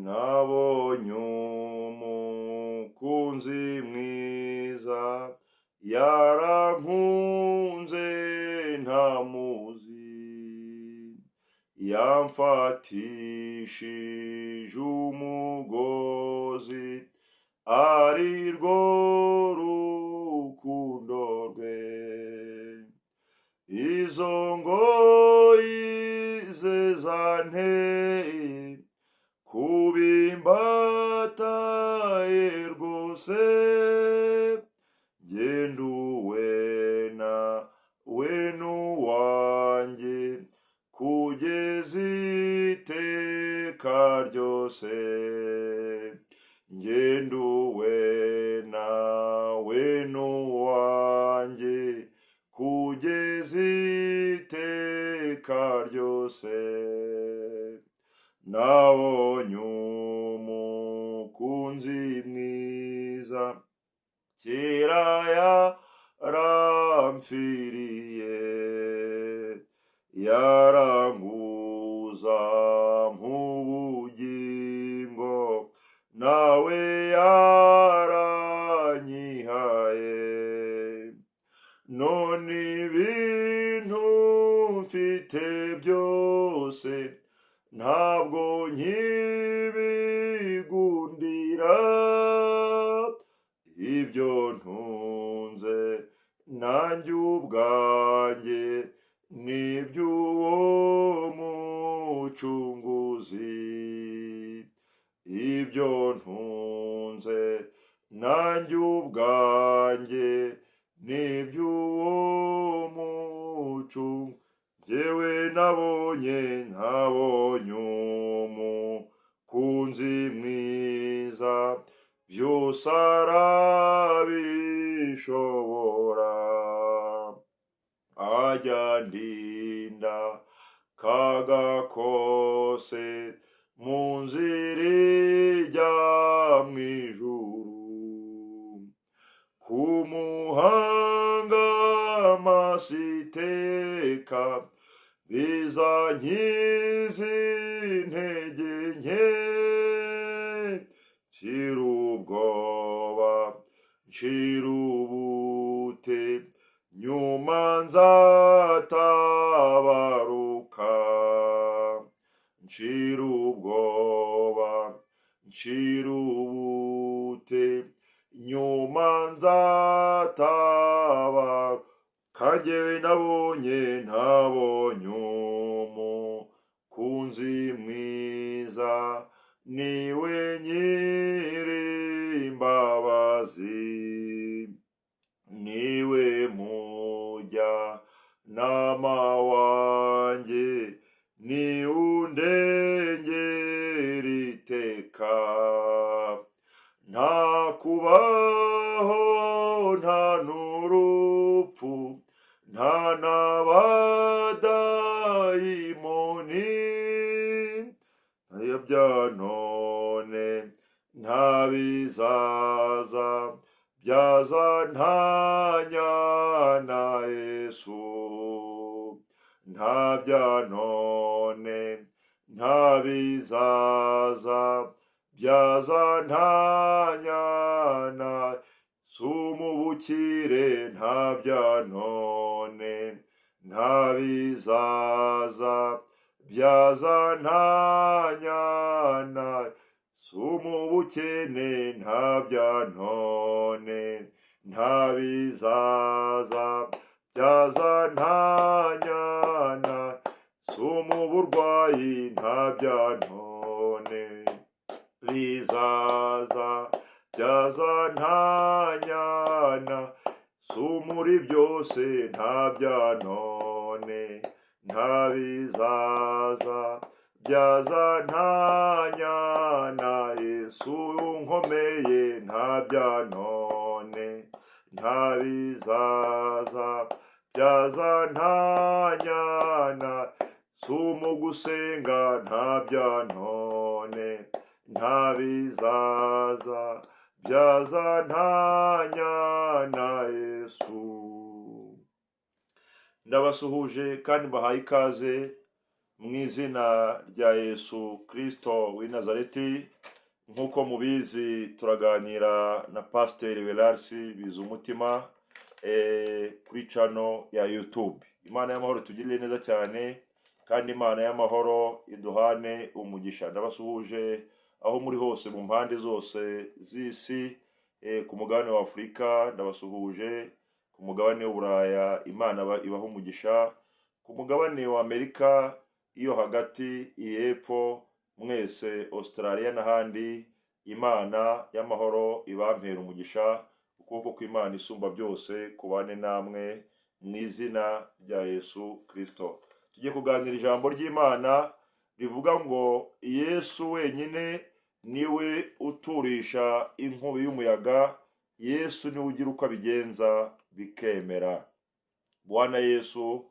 Nabonye umukunzi mwiza, yarankunze ntamuzi, yamfatishije umugozi, ari rwo rukundo rwe. Izo ngoyi ze zanteye kuba imbata ye rwose, ngenduwe na we n'uwanjye kugeza iteka ryose, ngenduwe nawe n'uwanjye kugeza iteka ryose. Nabonye umukunzi mwiza, kera yaramfiriye, yaranguza nk'ubugingo, nawe yaranyihaye. None ibintu mfite byose ntabwo nkibigundira, ibyo ntunze nanjye ubwanjye n'iby'uwo mucunguzi, ibyo ntunze nanjye ubwanjye n'iby'uwo mucunguzi. Jyewe nabonye umukunzi mwiza, byose arabishobora, ajya ndinda kaga kose mu nzira ijya mu ijuru. Kumuhanga amaso iteka bizankiza intege nke, nshira ubwoba, nshira ubute, nyuma nzatabaruka. Nshira ubwoba, nshira ubute, nyuma nzatabaruka. Jyewe nabonye umukunzi mwiza, niwe nyir'imbabazi, niwe mujya nama wanjye, ni undengera iteka. Nta kubaho, nta n'urupfu, nta n'abadayimoni, bya none nta bizaza byaza ntanya na Yesu, nta bya none, nta bizaza byaza ntanya na Yesu. Mu bukire nta bya none, nta bizaza byaza ntanya na Yesu. Mu bukene nta bya none, nta bizaza byaza ntanya na Yesu. Mu burwayi nta bya none bizaza byaza ntanya na Yesu. Muri byose nta bya none, nta bizaza byaza ntanya na Yesu. Nkomeye nta bya none, nta bizaza byaza ntanya na Yesu. Mu gusenga nta bya none, nta bizaza byaza ntanya na Yesu. Ndabasuhuje kandi mbahaye ikaze. Mu izina rya Yesu Kristo w'i Nazareti. Nk'uko mubizi, turaganira na Pasiteri Welarisi Bizumutima kuri channel ya YouTube. Imana y'amahoro tugirire neza cyane, kandi Imana y'amahoro iduhane umugisha. Ndabasuhuje aho muri hose, mu mpande zose z'isi, ku mugabane wa Afurika ndabasuhuje, ku mugabane w'Uburaya Imana ibaha umugisha, ku mugabane wa Amerika iyo hagati, iy'epfo, mwese, Australia n'ahandi, Imana y'amahoro ibampera umugisha. Ukuboko kw'Imana isumba byose kubane namwe mu izina rya Yesu Kristo. Tugiye kuganira ijambo ry'Imana rivuga ngo Yesu wenyine niwe uturisha inkubi y'umuyaga, Yesu niwe ugira uko abigenza bikemera. Bwana Yesu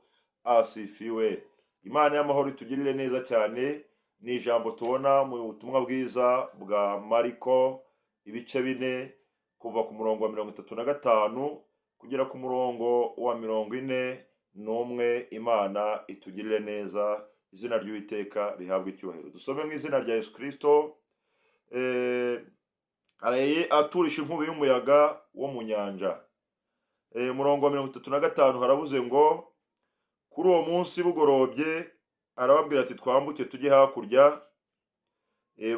asifiwe. Imana y'amahoro itugirire neza cyane. Ni ijambo tubona mu butumwa bwiza bwa Mariko, ibice 4, kuva ku murongo wa 35 kugera ku murongo wa 41. Imana itugirire neza, izina ry'Uwiteka rihabwe icyubahiro. Dusome mu izina rya Yesu Kristo. Araye aturisha inkubi y'umuyaga wo mu nyanja. Umurongo wa 35 haravuze ngo: "Kuri uwo munsi bugorobye arababwira ati: 'Twambuke tujye hakurya.'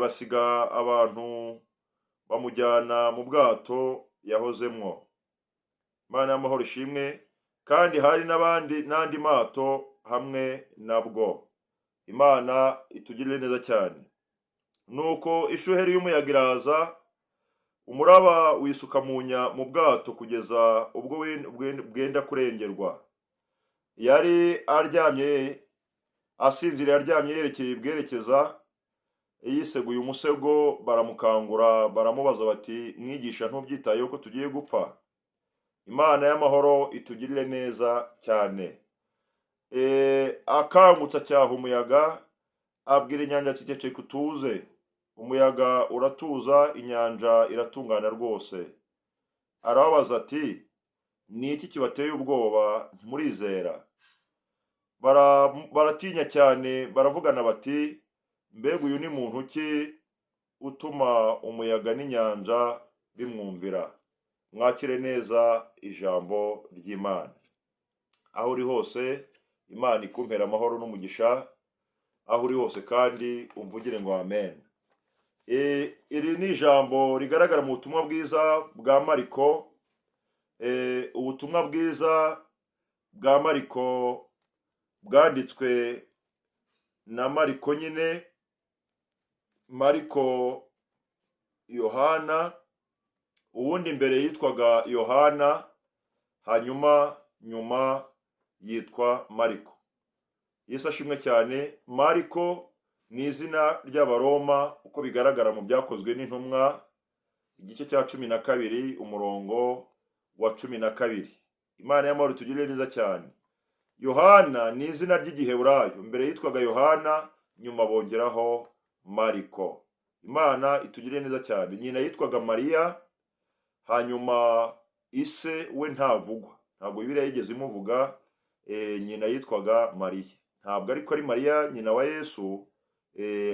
Basiga abantu, bamujyana mu bwato yahozemwo." Imana y'amahoro ishimwe. "Kandi hari n'abandi n'andi mato hamwe nabwo." Imana itugirire neza cyane. "Nuko ishuheri y'umuyaga iraza, umuraba wisuka mu bwato kugeza ubwo bwenda kurengerwa. Yari aryamye asinziriye, aryamye yerekeye ibwerekeza, yiseguye umusego. Baramukangura, baramubaza bati: 'Mwigisha, ntubyitayeho ko tugiye gupfa?'" Imana y'amahoro itugirire neza cyane. Akangutse acyaha umuyaga, abwira inyanja ati: "Ceceka, utuze." Umuyaga uratuza, inyanja iratungana rwose. Arababaza ati: "Ni iki kibateye ubwoba? Ntimurizera?" Baratinya cyane, baravugana bati: "Mbega uyu ni muntu ki utuma umuyaga n'inyanja bimwumvira?" Mwakire neza ijambo ry'Imana. Aho uri hose, Imana ikumpera amahoro n'umugisha aho uri hose, kandi umvugire ngo amen. Iri ni ijambo rigaragara mu butumwa bwiza bwa Mariko. Ubutumwa bwiza bwa Mariko bwanditswe na Mariko nyine, Mariko Yohana. Ubundi mbere yitwaga Yohana, hanyuma nyuma yitwa Mariko. Yesu ashimwe cyane. Mariko ni izina ry'Abaroma, uko bigaragara mu Byakozwe n'Intumwa, igice cya 12, umurongo wa 12. Imana y'amahoro itugirire neza cyane. Yohana ni izina ry'Igiheburayo. Mbere yitwaga Yohana, nyuma bongeraho Mariko. Imana itugirire neza cyane. Nyina yitwaga Mariya, hanyuma ise we ntavugwa, ntabwo Bibiliya yigeze imuvuga. Nyina yitwaga Mariya, ntabwo ariko ari Mariya nyina wa Yesu.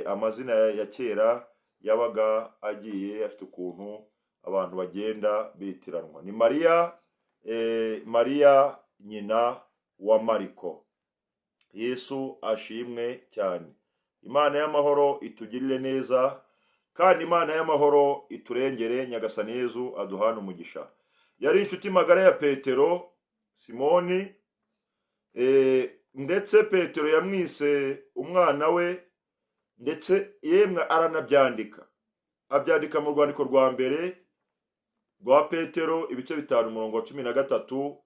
Amazina ya kera yabaga agiye afite ukuntu abantu bagenda bitiranwa. Ni Mariya, Mariya nyina wa Mariko. Yesu ashimwe cyane. Imana y'amahoro itugirire neza, kandi Imana y'amahoro iturengere. Nyagasani Yezu aduhane umugisha. Yari inshuti magara ya Petero, Simoni, ndetse Petero yamwise umwana we, ndetse yemwe aranabyandika, abyandika mu rwandiko rwa mbere rwa Petero, ibice 5, umurongo wa 13,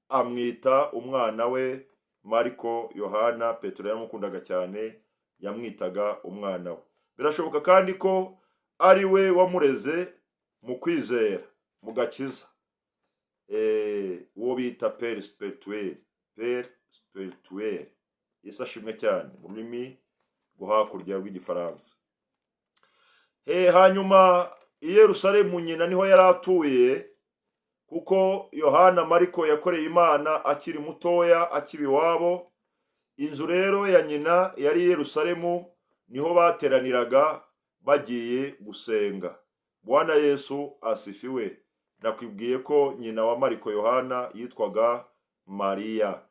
amwita umwana we. Mariko Yohana, Petero yaramukundaga cyane, yamwitaga umwana we. Birashoboka kandi ko ari we wamureze mu kwizera, mu gakiza, uwo bita père spirituel, père spirituel. Yesu ashimwe cyane, mu rurimi rwo hakurya rw'Igifaransa. Hanyuma i Yerusalemu nyina niho yari atuye, kuko Yohana Mariko yakoreye Imana akiri mutoya, akiba iwabo. Inzu rero ya nyina yari i Yerusalemu, niho bateraniraga bagiye gusenga. Bwana Yesu asifiwe. Nakwibwiye ko nyina wa Mariko Yohana yitwaga Mariya.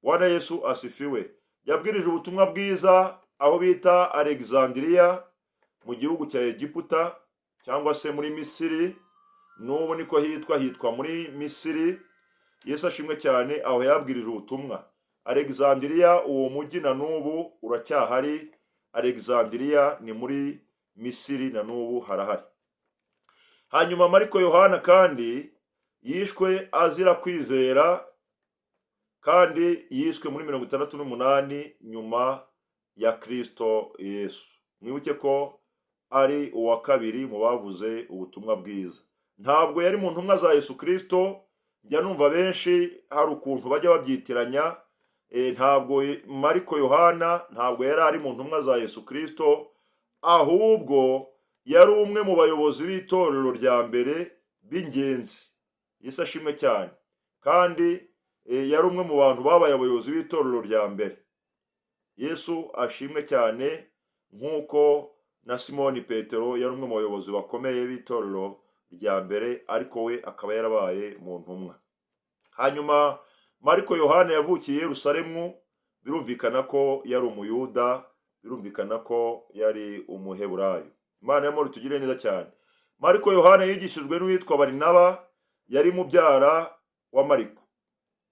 Bwana Yesu asifiwe. Yabwirije ubutumwa bwiza aho bita Alexandria mu gihugu cya Egiputa cyangwa se muri Misiri. N'ubu niko hitwa, hitwa muri Misiri. Yesu ashimwe cyane. Aho yabwirije ubutumwa Alexandria, uwo mujyi na n'ubu uracyahari. Alexandria ni muri Misiri, na n'ubu harahari. Hanyuma Mariko Yohana kandi yishwe azira kwizera, kandi yishwe muri 68 nyuma ya Kristo Yesu. Mwibuke ko ari uwa kabiri mu bavuze ubutumwa bwiza. Ntabwo yari mu ntumwa za Yesu Kristo. Njya numva benshi hari ukuntu bajya babyitiranya. Ntabwo Mariko Yohana ntabwo yari ari mu ntumwa za Yesu Kristo, ahubwo yari umwe mu bayobozi b'itorero rya mbere b'ingenzi. Yesu ashimwe cyane. Kandi yari umwe mu bantu babaye abayobozi b'itorero rya mbere. Yesu ashimwe cyane. Nk'uko na Simoni Petero yari umwe mu bayobozi bakomeye b'itorero rya mbere, ariko we akaba yarabaye mu ntumwa. Hanyuma Mariko Yohana yavukiye i Yerusalemu, birumvikana ko yari Umuyuda, birumvikana ko yari Umuheburayo. Imana y'amahoro tugire neza cyane. Mariko Yohana yigishijwe n'uwitwa Barinaba, yari mubyara wa Mariko.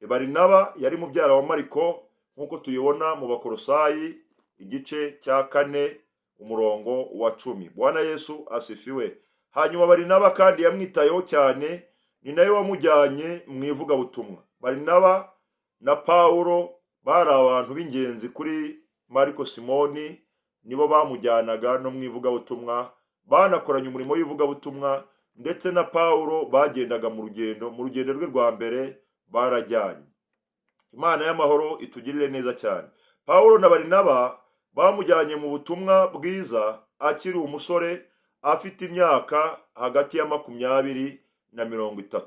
Barinaba yari mubyara wa Mariko, nk'uko tubibona mu Bakorosayi igice cya 4 umurongo wa 10. Bwana Yesu asifiwe. Hanyuma Barinaba kandi yamwitayeho cyane, ni nawe wamujyanye mu ivugabutumwa. Barinaba na Pawulo bari abantu b'ingenzi kuri Mariko Simoni, nibo bamujyanaga no mu ivugabutumwa, banakoranye umurimo w'ivugabutumwa, ndetse na Pawulo bagendaga mu rugendo rwe rwa mbere barajyanye. Imana y'amahoro itugirire neza cyane. Pawulo na Barinaba bamujyanye mu butumwa bwiza akiri umusore, afite imyaka hagati ya 20 na 30.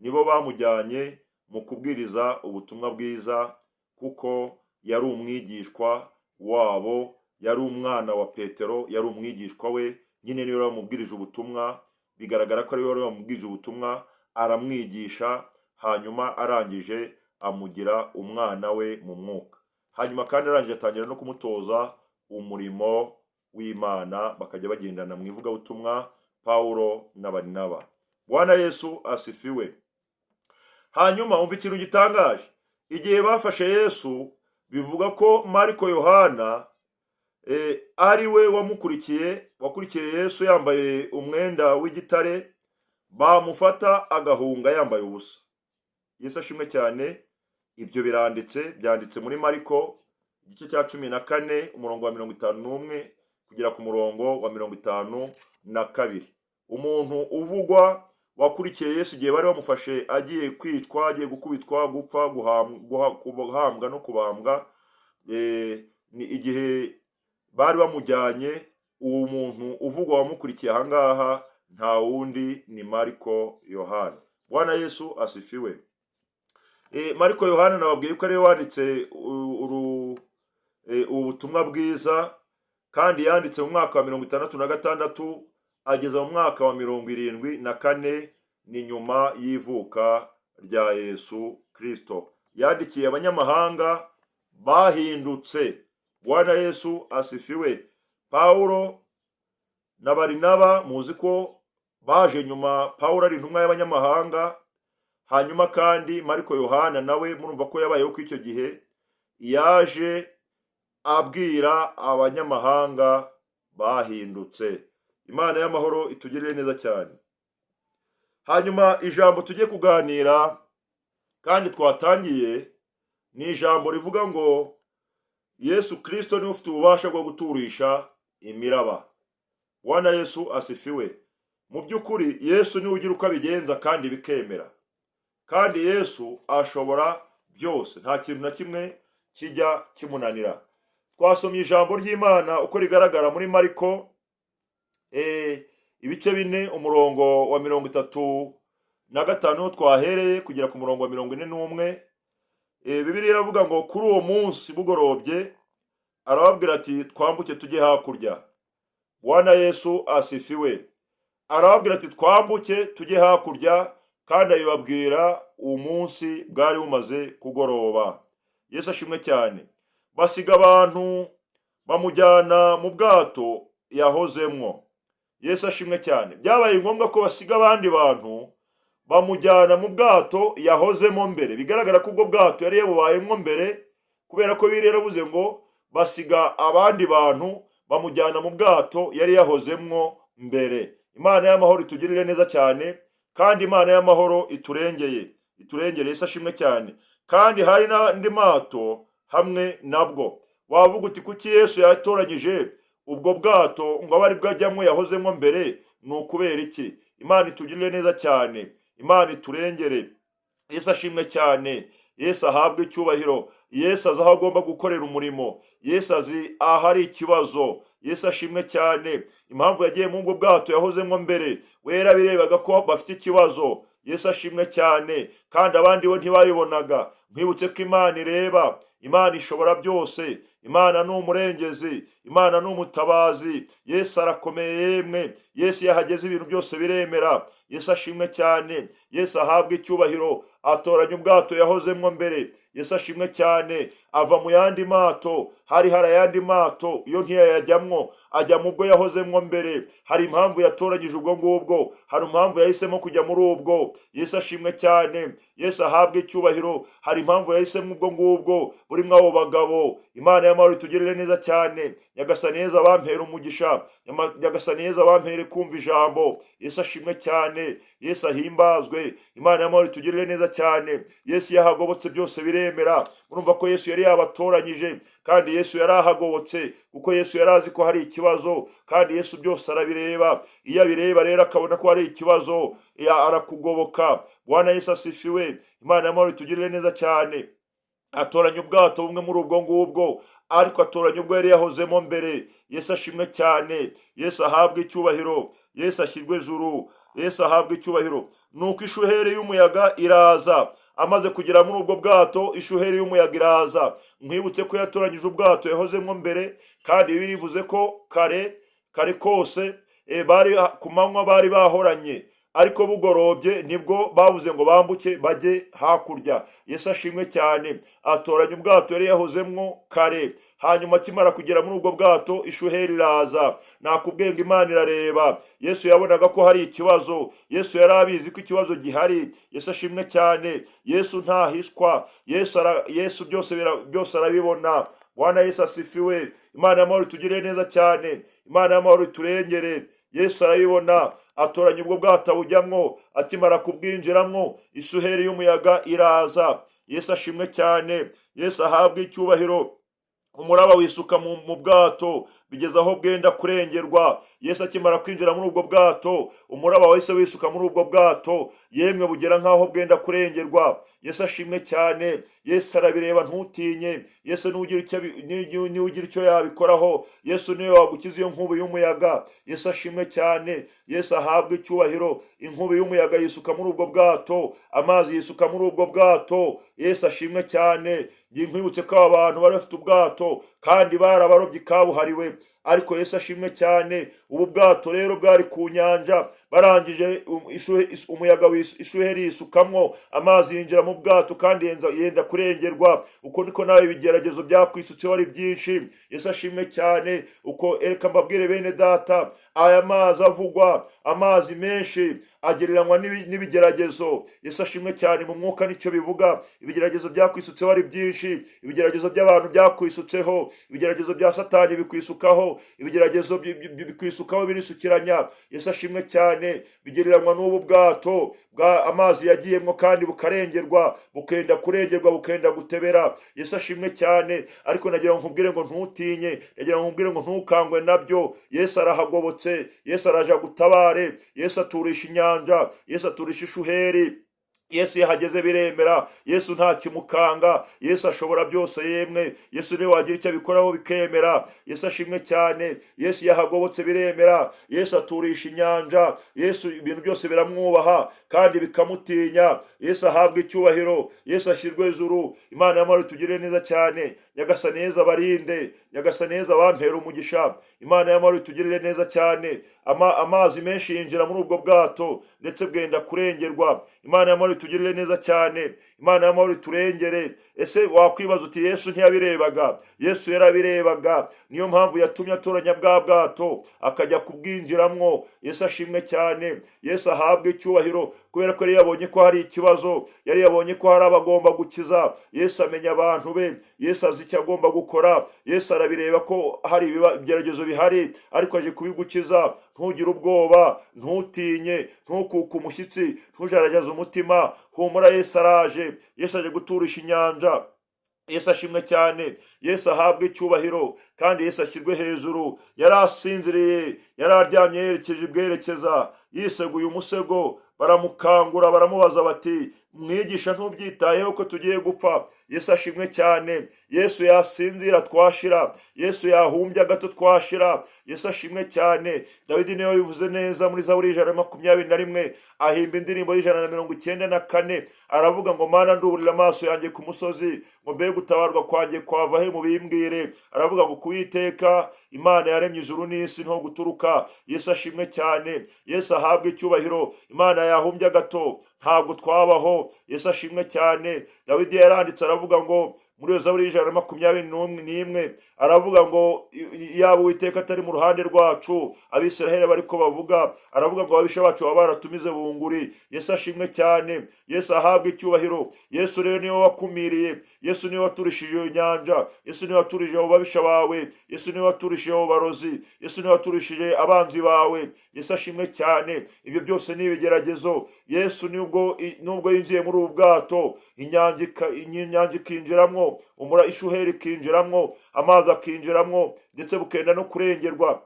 Nibo bamujyanye mu kubwiriza ubutumwa bwiza, kuko yari umwigishwa wabo, yari umwana wa Petero, yari umwigishwa we nyine, niwe wamubwirije ubutumwa. Bigaragara ko ariwe wari wamubwirije ubutumwa, aramwigisha, hanyuma arangije amugira umwana we mu mwuka. Hanyuma kandi arangije atangira no kumutoza umurimo w'Imana, bakajya bagendana mu ivugabutumwa, Pawulo na Barinaba. Bwana Yesu asifiwe. Hanyuma umva ikintu gitangaje: igihe bafashe Yesu, bivuga ko Mariko Yohana ari we wamukurikiye, wakurikiye Yesu yambaye umwenda w'igitare, bamufata agahunga yambaye ubusa. Yesu ashimwe cyane. Ibyo biranditse, byanditse muri Mariko igice cya 14 umurongo wa 51 kugera ku murongo wa 52. Umuntu uvugwa wakurikiye Yesu igihe bari bamufashe agiye kwicwa, agiye gukubitwa, gupfa, guhambwa no kubambwa, ni igihe bari bamujyanye. Uwo muntu uvugwa wamukurikiye ahangaha nta wundi ni Mariko Yohana. Bwana Yesu asifiwe. Mariko Yohana nababwiye ko ariwe wanditse ubu butumwa bwiza, kandi yanditse mu mwaka wa 66 ageza mu mwaka wa 74, ni nyuma y'ivuka rya Yesu Kristo. Yandikiye abanyamahanga bahindutse. Bwana Yesu asifiwe. Pawulo na Barinaba muzi ko baje nyuma. Pawulo ari intumwa y'abanyamahanga. Hanyuma kandi Mariko Yohana nawe murumva ko yabayeho ko icyo gihe yaje abwira abanyamahanga bahindutse. Imana y'amahoro itugirire neza cyane. Hanyuma ijambo tugiye kuganira kandi twatangiye ni ijambo rivuga ngo Yesu Kirisito niwe ufite ububasha bwo guturisha imiraba. Bwana Yesu asifiwe. Mu by'ukuri Yesu niwe ugira uko abigenza kandi bikemera, kandi Yesu ashobora byose, nta kintu na kimwe kijya kimunanira. Twasomye ijambo ry'Imana uko rigaragara muri Mariko ibice 4 umurongo wa 35 twahereye kugera ku murongo wa 41. Bibiliya iravuga ngo kuri uwo munsi bugorobye arababwira ati twambuke tujye hakurya. Bwana Yesu asifiwe. Arababwira ati twambuke tujye hakurya, kandi abibabwira umunsi bwari bumaze kugoroba. Yesu ashimwe cyane. Basiga abantu bamujyana mu bwato yahozemwo. Yesu ashimwe cyane. Byabaye ngombwa ko basiga abandi bantu bamujyana mu bwato yahozemo mbere. Bigaragara ko ubwo bwato yari yabubayemo mbere, kubera ko Bibiliya yaravuze ngo basiga abandi bantu bamujyana mu bwato yari yahozemwo mbere. Imana y'amahoro itugirire neza cyane, kandi Imana y'amahoro iturengeye, iturengere. Yesu ashimwe cyane. Kandi hari n'andi mato hamwe nabwo. Wavuga uti kuki Yesu yatoranyije ubwo bwato ngo abe aribwo ajyamwo yahozemo mbere? Ni ukubera iki? Imana itugirire neza cyane, Imana iturengere. Yesu ashimwe cyane. Yesu ahabwe icyubahiro. Yesu azi aho agomba gukorera umurimo. Yesu azi ahari ikibazo. Yesu ashimwe cyane. Impamvu yagiye muri ubwo bwato yahozemo mbere, we yarabirebaga ko bafite ikibazo. Yesu ashimwe cyane. Kandi abandi bo ntibabibonaga. Nkwibutse ko Imana ireba, Imana ishobora byose, Imana ni umurengezi, Imana ni umutabazi. Yesu arakomeye yemwe. Yesu iyo ahageze ibintu byose biremera. Yesu ashimwe cyane. Yesu ahabwe icyubahiro. Atoranya ubwato yahozemwo mbere. Yesu ashimwe cyane. Ava mu yandi mato, hari ayandi mato, iyo ntiyayajyamwo, ajya mu bwo yahozemwo mbere. Hari impamvu yatoranyije ubwo ngubwo, hari impamvu yahisemo kujya muri ubwo. Yesu ashimwe cyane. Yesu ahabwe icyubahiro. Hari impamvu yahisemo ubwo ngubwo burimo abo bagabo. Imana y'amahoro itugirire neza cyane. Nyagasani Yezu abampere umugisha. Nyagasani Yezu abampere kumva ijambo. Yesu ashimwe cyane. Yesu ahimbazwe. Imana y'amahoro itugirire neza cyane. Yesu iyo ahagobotse byose biremera. Murumva ko Yesu yari yabatoranyije, kandi Yesu yari ahagobotse kuko Yesu yari azi ko hari ikibazo, kandi Yesu byose arabireba. Iyo abireba rero akabona ko hari ikibazo, arakugoboka. Bwana Yesu asifiwe. Imana y'amahoro itugirire neza cyane. Atoranya ubwato bumwe muri ubwo ngubwo, ariko atoranya ubwo yari yahozemo mbere. Yesu ashimwe cyane. Yesu ahabwe icyubahiro. Yesu ashyirwe ejuru. Yesu ahabwe icyubahiro. Nuko ishuheri y'umuyaga iraza. Amaze kugera muri ubwo bwato, ishuheri y'umuyaga iraza. Nkwibutse ko yatoranyije ubwato yahozemo mbere, kandi Bibiliya ivuze ko kare kare kose, bari ku manywa bari bahoranye, ariko bugorobye nibwo bavuze ngo bambuke bajye hakurya. Yesu ashimwe cyane. Atoranya ubwato yari yahozemwo kare. Hanyuma akimara kugera muri ubwo bwato, ishuheri iraza. Nakubwiye ngo Imana irareba. Yesu yabonaga ko hari ikibazo. Yesu yari abizi ko ikibazo gihari. Yesu ashimwe cyane. Yesu ntahishwa. Yesu byose arabibona. Bwana Yesu asifiwe. Imana y'amahoro itugirire neza cyane. Imana y'amahoro iturengere. Yesu arabibona, atoranya ubwo bwato abujyamwo. Akimara kubwinjiramwo, isuheri y'umuyaga iraza. Yesu ashimwe cyane. Yesu ahabwe icyubahiro. Umuraba wisuka mu bwato bigeze aho bwenda kurengerwa. Yesu akimara kwinjira muri ubwo bwato, umuraba wahise wisuka muri ubwo bwato, yemwe bugera nk'aho bwenda kurengerwa. Yesu ashimwe cyane. Yesu arabireba, ntutinye. Yesu niwe ugira icyo yabikoraho. Yesu niwe wagukiza iyo nkubi y'umuyaga. Yesu ashimwe cyane. Yesu ahabwe icyubahiro. Inkubi y'umuyaga yisuka muri ubwo bwato, amazi yisuka muri ubwo bwato. Yesu ashimwe cyane. Nkwibutse ko aba bantu bari bafite ubwato kandi bari abarobyi kabuhariwe, ariko Yesu ashimwe cyane. Ubu bwato rero bwari ku nyanja. Barangije umuyaga ishuheri yisukamwo, amazi yinjira mu bwato kandi yenda kurengerwa. Uko niko nawe ibigeragezo byakwisutseho ari byinshi. Yesu ashimwe cyane. Uko ereka mbabwire bene data, aya mazi avugwa, amazi menshi agereranywa n'ibigeragezo. Yesu ashimwe cyane. Mu mwuka nicyo bivuga. Ibigeragezo byakwisutseho ari byinshi, ibigeragezo by'abantu byakwisutseho, ibigeragezo bya Satani bikwisukaho, ibigeragezo bikwisukaho, birisukiranya. Yesu ashimwe cyane. Bigereranywa n'ubu bwato bwa amazi yagiyemwo kandi bukarengerwa, bukenda kurengerwa, bukenda gutebera. Yesu ashimwe cyane. Ariko nagira ngo nkubwire ngo ntutinye, nagira ngo nkubwire ngo ntukangwe nabyo. Yesu arahagobotse. Yesu araje agutabare. Yesu aturisha inyanja. Yesu aturisha ishuheri. Yesu yahageze biremera. Yesu nta kimukanga. Yesu ashobora byose yemwe. Yesu niwe wagira icyo abikoraho bikemera. Yesu ashimwe cyane. Yesu yahagobotse biremera. Yesu aturisha inyanja. Yesu ibintu byose biramwubaha. kandi bikamutinya. Yesu ahabwe icyubahiro, Yesu ashyirwe hejuru. Imana y'amahoro itugirire neza cyane. Nyagasani Yezu abarinde, Nyagasani Yezu abampere umugisha. Imana y'amahoro itugirire neza cyane. Amazi menshi yinjira muri ubwo bwato, ndetse bwenda kurengerwa. Imana y'amahoro itugirire neza cyane, Imana y'amahoro iturengere. Ese wakwibaza uti: "Yesu ntiyabirebaga?" Yesu yarabirebaga, niyo mpamvu yatumye atoranya bwa bwato akajya kubwinjiramwo. Yesu ashimwe cyane, Yesu ahabwe icyubahiro, kubera ko yari yabonye ko hari ikibazo, yari yabonye ko hari abagomba gukiza. Yesu amenya abantu be, Yesu azi icyo agomba gukora. Yesu arabireba ko hari ibigeragezo bihari, ariko aje kubigukiza. Ntugire ubwoba, ntutinye, ntukuke umushyitsi, ntujaragaze umutima. Humura, Yesu araje. Yesu aje guturisha inyanja. Yesu ashimwe cyane, Yesu ahabwe icyubahiro, kandi Yesu ashyirwe hejuru. Yari asinziriye, yari aryamye yerekeje ibwerekeza, yiseguye umusego. Baramukangura, baramubaza bati: "Mwigisha, ntubyitayeho ko tugiye gupfa?" Yesu ashimwe cyane. Yesu yasinzira twashira, Yesu yahumbya gato twashira. Yesu ashimwe cyane. Dawidi niwe wabivuze neza muri Zaburi 121, ahimba indirimbo y'194, aravuga ngo: "Mana, nduburira amaso yanjye ku musozi, ngo mbe gutabarwa kwanjye kwava he? Mubimbwire." Aravuga ngo kuwiteka Imana yaremye ijuru n'isi nto guturuka. Yesu ashimwe cyane, Yesu ahabwe icyubahiro. Imana yahumbya gato ntabwo twabaho. Yesu ashimwe cyane. Dawidi yaranditse, aravuga ngo muri iyo Zaburi y'121, aravuga ngo yaba Uwiteka atari mu ruhande rwacu, Abisiraheli bariko bavuga, aravuga ngo ababisha bacu baba baratumize bunguri. Yesu ashimwe cyane, Yesu ahabwe icyubahiro. Yesu rero niwe wakumiriye, Yesu niwe waturishije iyo nyanja, Yesu niwe waturishije abo babisha bawe, Yesu niwe waturishije abo barozi, Yesu niwe waturishije abanzi bawe. Yesu ashimwe cyane. Ibyo byose ni ibigeragezo. Yesu nubwo yinjiye muri ubu bwato, inyanja ikinjiramwo, umura ishuheri ikinjiramwo, amazi akinjiramwo, ndetse bukenda no kurengerwa,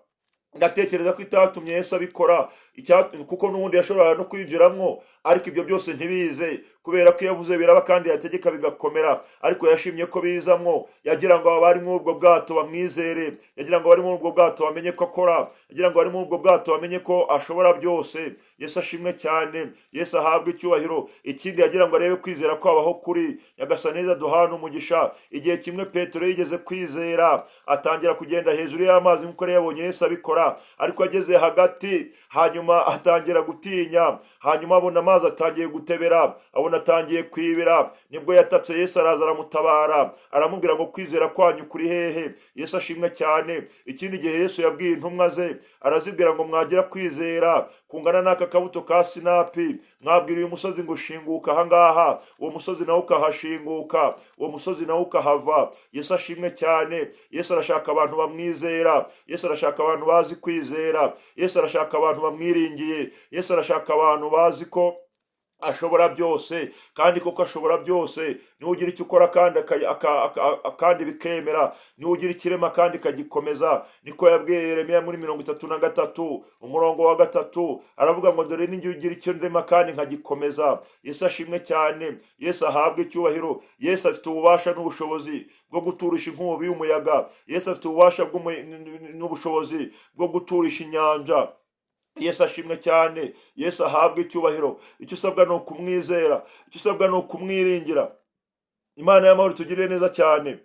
ndatekereza ko itatumye Yesu abikora, kuko n'ubundi yashoboraga no kwinjiramwo, ariko ibyo byose ntibize, kubera ko iyo yavuze biraba kandi yategeka bigakomera. Ariko yashimye ko bizamwo, yagira ngo abari muri ubwo bwato bamwizere, yagira ngo abari muri ubwo bwato bamenye ko akora, yagira ngo abari muri ubwo bwato bamenye ko ashobora byose. Yesu ashimwe cyane, Yesu ahabwe icyubahiro. Ikindi, yagira ngo arebe kwizera kwabaho kuri. Nyagasani neza duhana umugisha. Igihe kimwe Petero yigeze kwizera, atangira kugenda hejuru y'amazi nk'uko yari yabonye Yesu abikora, ariko ageze hagati, hanyuma atangira gutinya, hanyuma abona amazi atangiye gutebera, abona atangiye kwibira. Nibwo yatatse Yesu, araza aramutabara, aramubwira ngo: "Kwizera kwanyu kuri hehe?" Yesu ashimwe cyane. Ikindi gihe Yesu yabwiye intumwa ze, arazibwira ngo: "Mwagira kwizera kungana n'aka kabuto ka sinapi, mwabwira uyu musozi ngo shinguka ahangaha, uwo musozi nawo ukahashinguka, uwo musozi nawo ukahava." Yesu ashimwe cyane. Yesu arashaka abantu bamwizera, Yesu arashaka abantu bazi kwizera, Yesu arashaka abantu bamwiringiye, Yesu arashaka abantu bazi ko ashobora byose, kandi koko ashobora byose. Niwe ugira icyo ukora kandi kandi bikemera, niwe ugira ikirema kandi ikagikomeza. Niko yabwiye Yeremiya muri 33 umurongo wa 3, aravuga ngo: "Dore ninjye ugira icyo ndema kandi nkagikomeza." Yesu ashimwe cyane, Yesu ahabwe icyubahiro. Yesu afite ububasha n'ubushobozi bwo guturisha inkubi y'umuyaga. Yesu afite ububasha n'ubushobozi bwo guturisha inyanja. Yesu ashimwe cyane, Yesu ahabwe icyubahiro. Icyo usabwa ni ukumwizera, icyo usabwa ni ukumwiringira. Imana y'amahoro itugirire neza cyane.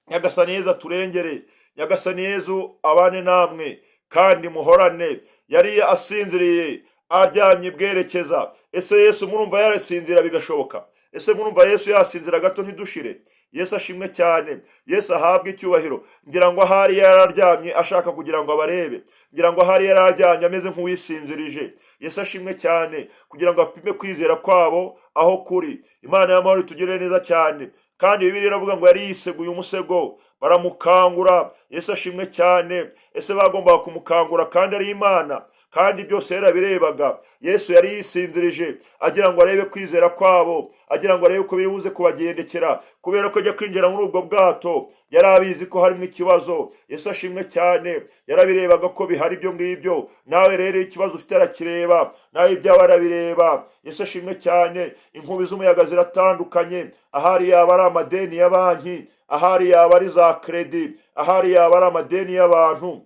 Nyagasani Yezu aturengere, Nyagasani Yezu abane namwe kandi muhorane. Yari asinziriye, aryamye bwerekeza. Ese Yesu murumva yarasinzira bigashoboka? Ese murumva Yesu yasinzira gato ntidushire? Yesu ashimwe cyane, Yesu ahabwe icyubahiro. Ngira ngo ahari yararyamye ashaka kugira ngo abarebe, ngira ngo ahari yararyamye ameze nk'uwisinzirije. Yesu ashimwe cyane, kugira ngo apime kwizera kwabo aho kuri. Imana y'amahoro itugirire neza cyane. Kandi Bibiliya iravuga ngo yari yiseguye umusego, baramukangura. Yesu ashimwe cyane. Ese bagombaga kumukangura kandi ari Imana, kandi byose yarabirebaga? Yesu yari yisinzirije agira ngo arebe kwizera kwabo, agira ngo arebe uko biri buze kubagendekera, kubera ko ajya kwinjira muri ubwo bwato yari abizi ko harimo ikibazo. Yesu ashimwe cyane. Yarabirebaga ko bihari ibyo ngibyo. Nawe rero ikibazo ufite arakireba, nawe ibyawe arabireba. Yesu ashimwe cyane. Inkubi z'umuyaga ziratandukanye. Ahari yaba ari amadeni ya banki, ahari yaba ari za kredi, ahari yaba ari amadeni y'abantu.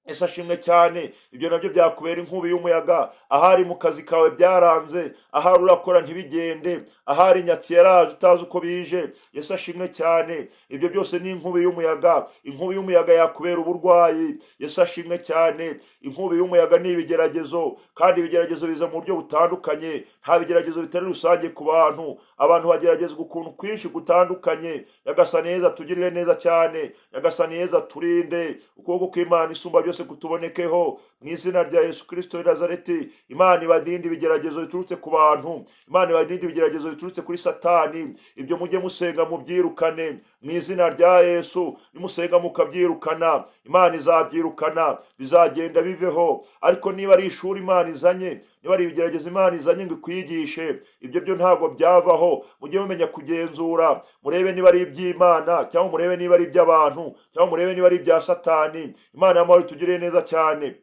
Ese ashimwe cyane. Ibyo nabyo byakubera inkubi y'umuyaga. Ahari mu kazi kawe byaranze, ahari urakora ntibigende, ahari nyatsi yaraje utazi uko bije. Yesu ashimwe cyane. Ibyo byose ni inkubi y'umuyaga. Inkubi y'umuyaga yakubera uburwayi. Yesu ashimwe cyane. Inkubi y'umuyaga ni ibigeragezo, kandi ibigeragezo biza mu buryo butandukanye. Nta bigeragezo bitari rusange ku bantu. Abantu bageragezwa ukuntu kwinshi gutandukanye. Nyagasani Yezu atugirire neza cyane. Nyagasani Yezu aturinde. Ukuboko kw'Imana isumba byose kutubonekeho mu izina rya Yesu Kirisito w'i Nazareti. Imana ibadinde ibigeragezo biturutse ku bantu. Imana ibadinde ibigeragezo biturutse kuri Satani. Ibyo mujye musenga mubyirukane mu izina rya Yesu. Nimusenga mukabyirukana, Imana izabyirukana, bizagenda biveho. Ariko niba ari ishuri Imana izanye, niba ari ibigeragezo Imana izanye ngo ikwigishe, ibyo byo ntabwo byavaho. Mujye mumenya kugenzura, murebe niba ari iby'Imana, cyangwa murebe niba ari iby'abantu, cyangwa murebe niba ari ibya Satani. Imana y'amahoro itugirire neza cyane.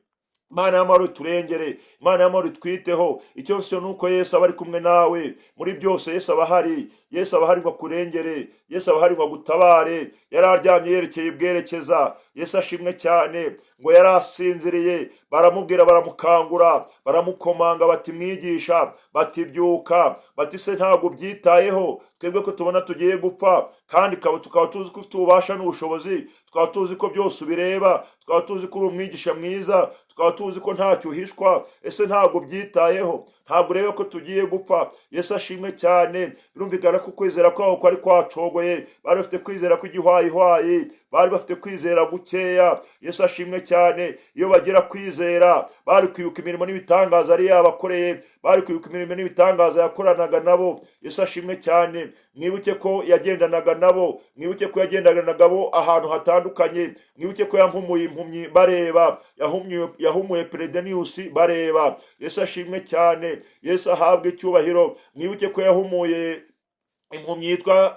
Imana y'amahoro iturengere. Imana y'amahoro itwiteho. Icyo cyo ni uko Yesu aba ari kumwe nawe muri byose. Yesu aba ahari. Yesu aba ahari ngo akurengere. Yesu aba ahari ngo agutabare. Yari aryamye yerekeye ibwerekeza. Yesu ashimwe cyane. Ngo yari asinziriye, baramubwira, baramukangura, baramukomanga bati: "Mwigisha," bati: "Byuka," bati: "Se ntabwo ubyitayeho twebwe ko tubona tugiye gupfa, kandi tukaba tuzi ko ufite ububasha n'ubushobozi, tukaba tuzi ko byose ubireba, tukaba tuzi ko uri umwigisha mwiza, tukaba tuzi ko ntacyo uhishwa? Ese ntabwo ubyitayeho? Ntabwo ureba ko tugiye gupfa?" Yesu ashimwe cyane. Birumvikana ko kwizera kwabo kwari kwacogoye. Bari bafite kwizera kw'igihwayihwayi, bari bafite kwizera gukeya. Yesu ashimwe cyane. Iyo bagira kwizera, bari kwibuka imirimo n'ibitangaza yari yabakoreye, bari kwibuka imirimo n'ibitangaza yakoranaga nabo. Yesu ashimwe cyane. Mwibuke ko yagendanaga nabo. Mwibuke ko yagendanaga nabo ahantu hatandukanye. Mwibuke ko yahumuye impumyi bareba, yahumuye Peredeniyusi bareba. Yesu ashimwe cyane. Yesu ahabwe icyubahiro. Mwibuke ko yahumuye impumyi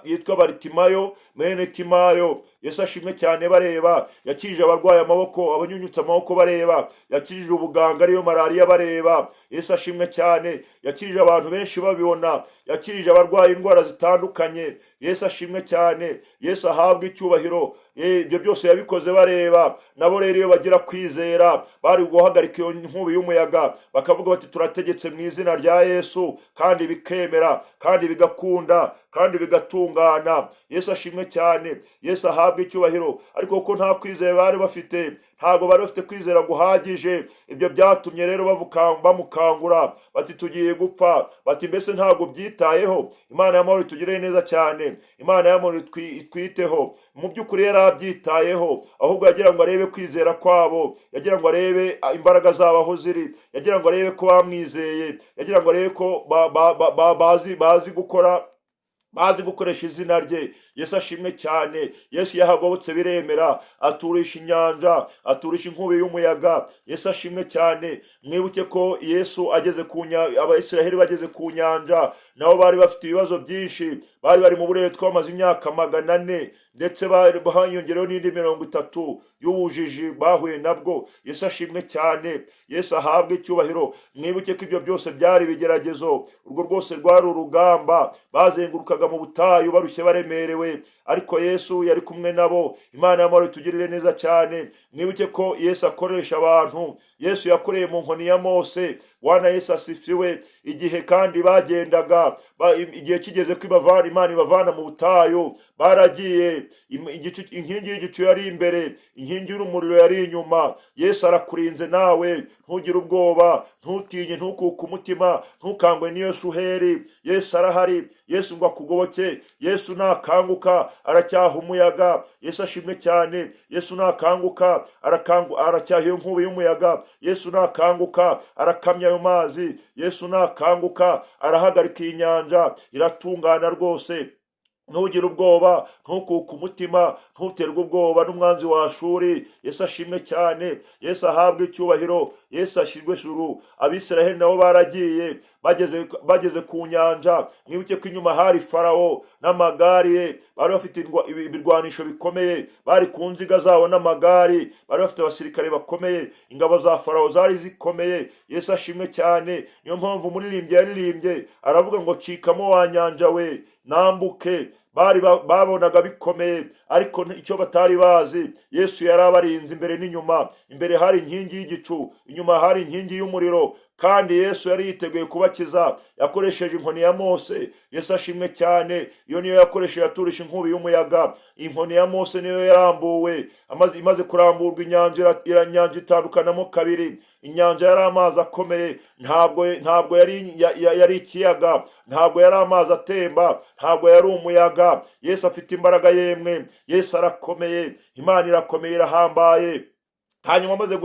yitwa Baritimayo, mwene Timayo. Yesu ashimwe cyane. Bareba. Yakijije abarwaye amaboko, abanyunyutse amaboko bareba. Yakijije ubuganga, ariyo malariya, bareba. Yesu ashimwe cyane. Yakijije abantu benshi babibona. Yakijije abarwaye indwara zitandukanye. Yesu ashimwe cyane. Yesu ahabwe icyubahiro. Ibyo byose yabikoze bareba. Nabo rero iyo bagira kwizera, bari guhagarika iyo nkubi y'umuyaga, bakavuga bati: "Turategetse mu izina rya Yesu," kandi bikemera, kandi bigakunda, kandi bigatungana. Yesu ashimwe cyane. Yesu ahabwe icyubahiro. Ariko kuko nta kwizera bari bafite, ntabwo bari bafite kwizera guhagije, ibyo byatumye rero bamukangura bati: "Tugiye gupfa," bati: "Mbese ntabwo byitayeho?" Imana y'amahoro itugirire neza cyane. Imana y'amahoro itwiteho. Mu by'ukuri yari abyitayeho, ahubwo yagira ngo arebe kwizera kwabo, yagira ngo arebe imbaraga zabo aho ziri, yagira ngo arebe ko bamwizeye, yagira ngo arebe ko bazi gukora, bazi gukoresha izina rye. Yesu ashimwe cyane. Yesu yahagobotse biremera, aturisha inyanja, aturisha inkubi y'umuyaga. Yesu ashimwe cyane. Mwibuke ko Yesu ageze ku Abayisiraheli bageze ku nyanja, nabo bari bafite ibibazo byinshi. Bari bari mu buretwa bamaze imyaka 400, ndetse bari hiyongereho n'indi 30 y'ubujiji bahuye nabwo. Yesu ashimwe cyane. Yesu ahabwe icyubahiro. Mwibuke ko ibyo byose byari ibigeragezo. Urwo rwose rwari urugamba. Bazengurukaga mu butayu barushye, baremerewe, ariko Yesu yari kumwe nabo. Imana y'amahoro itugirire neza cyane. Mwibuke ko Yesu akoresha abantu. Yesu yakoreye mu nkoni ya Mose. Bwana Yesu asifiwe. Igihe kandi bagendaga, igihe kigeze ko Imana ibavana mu butayu, baragiye, inkingi y'igicu yari imbere, inkingi y'umuriro yari inyuma. Yesu arakurinze nawe, ntugire ubwoba, ntutinye, ntukuke umutima, ntukangwe n'iyo shuheri. Yesu arahari. Yesu ngo akugoboke. Yesu nakanguka aracyaha umuyaga. Yesu ashimwe cyane. Yesu nakanguka aracyaha iyo nkubi y'umuyaga. Yesu nakanguka arakamya ayo mazi. Yesu nakanguka arahagarika iyi nyanja, iratungana rwose. Ntugire ubwoba, ntukuke umutima, ntuterwe ubwoba n'umwanzi wa Shuri. Yesu ashimwe cyane. Yesu ahabwe icyubahiro. Yesu ashyirwe juru. Abisiraheli nabo baragiye, bageze ku nyanja. Mwibuke ko inyuma hari Farawo n'amagare ye. Bari bafite ibirwanisho bikomeye, bari ku nziga zabo n'amagare, bari bafite abasirikare bakomeye. Ingabo za Farawo zari zikomeye. Yesu ashimwe cyane. Niyo mpamvu umuririmbyi yaririmbye aravuga ngo: "Cikamo wa nyanja we, nambuke." Bari babonaga bikomeye, ariko icyo batari bazi, Yesu yari abarinze imbere n'inyuma. Imbere hari inkingi y'igicu, inyuma hari inkingi y'umuriro, kandi Yesu yari yiteguye kubakiza. Yakoresheje inkoni ya Mose. Yesu ashimwe cyane. Iyo niyo yakoresheje aturisha inkubi y'umuyaga. Inkoni ya Mose niyo yarambuwe. Imaze kuramburwa, inyanja itandukanamo kabiri. Inyanja yari amazi akomeye, ntabwo yari ikiyaga, ntabwo yari amazi atemba, ntabwo yari umuyaga. Yesu afite imbaraga yemwe. Yesu arakomeye. Imana irakomeye, irahambaye. Hanyuma amaze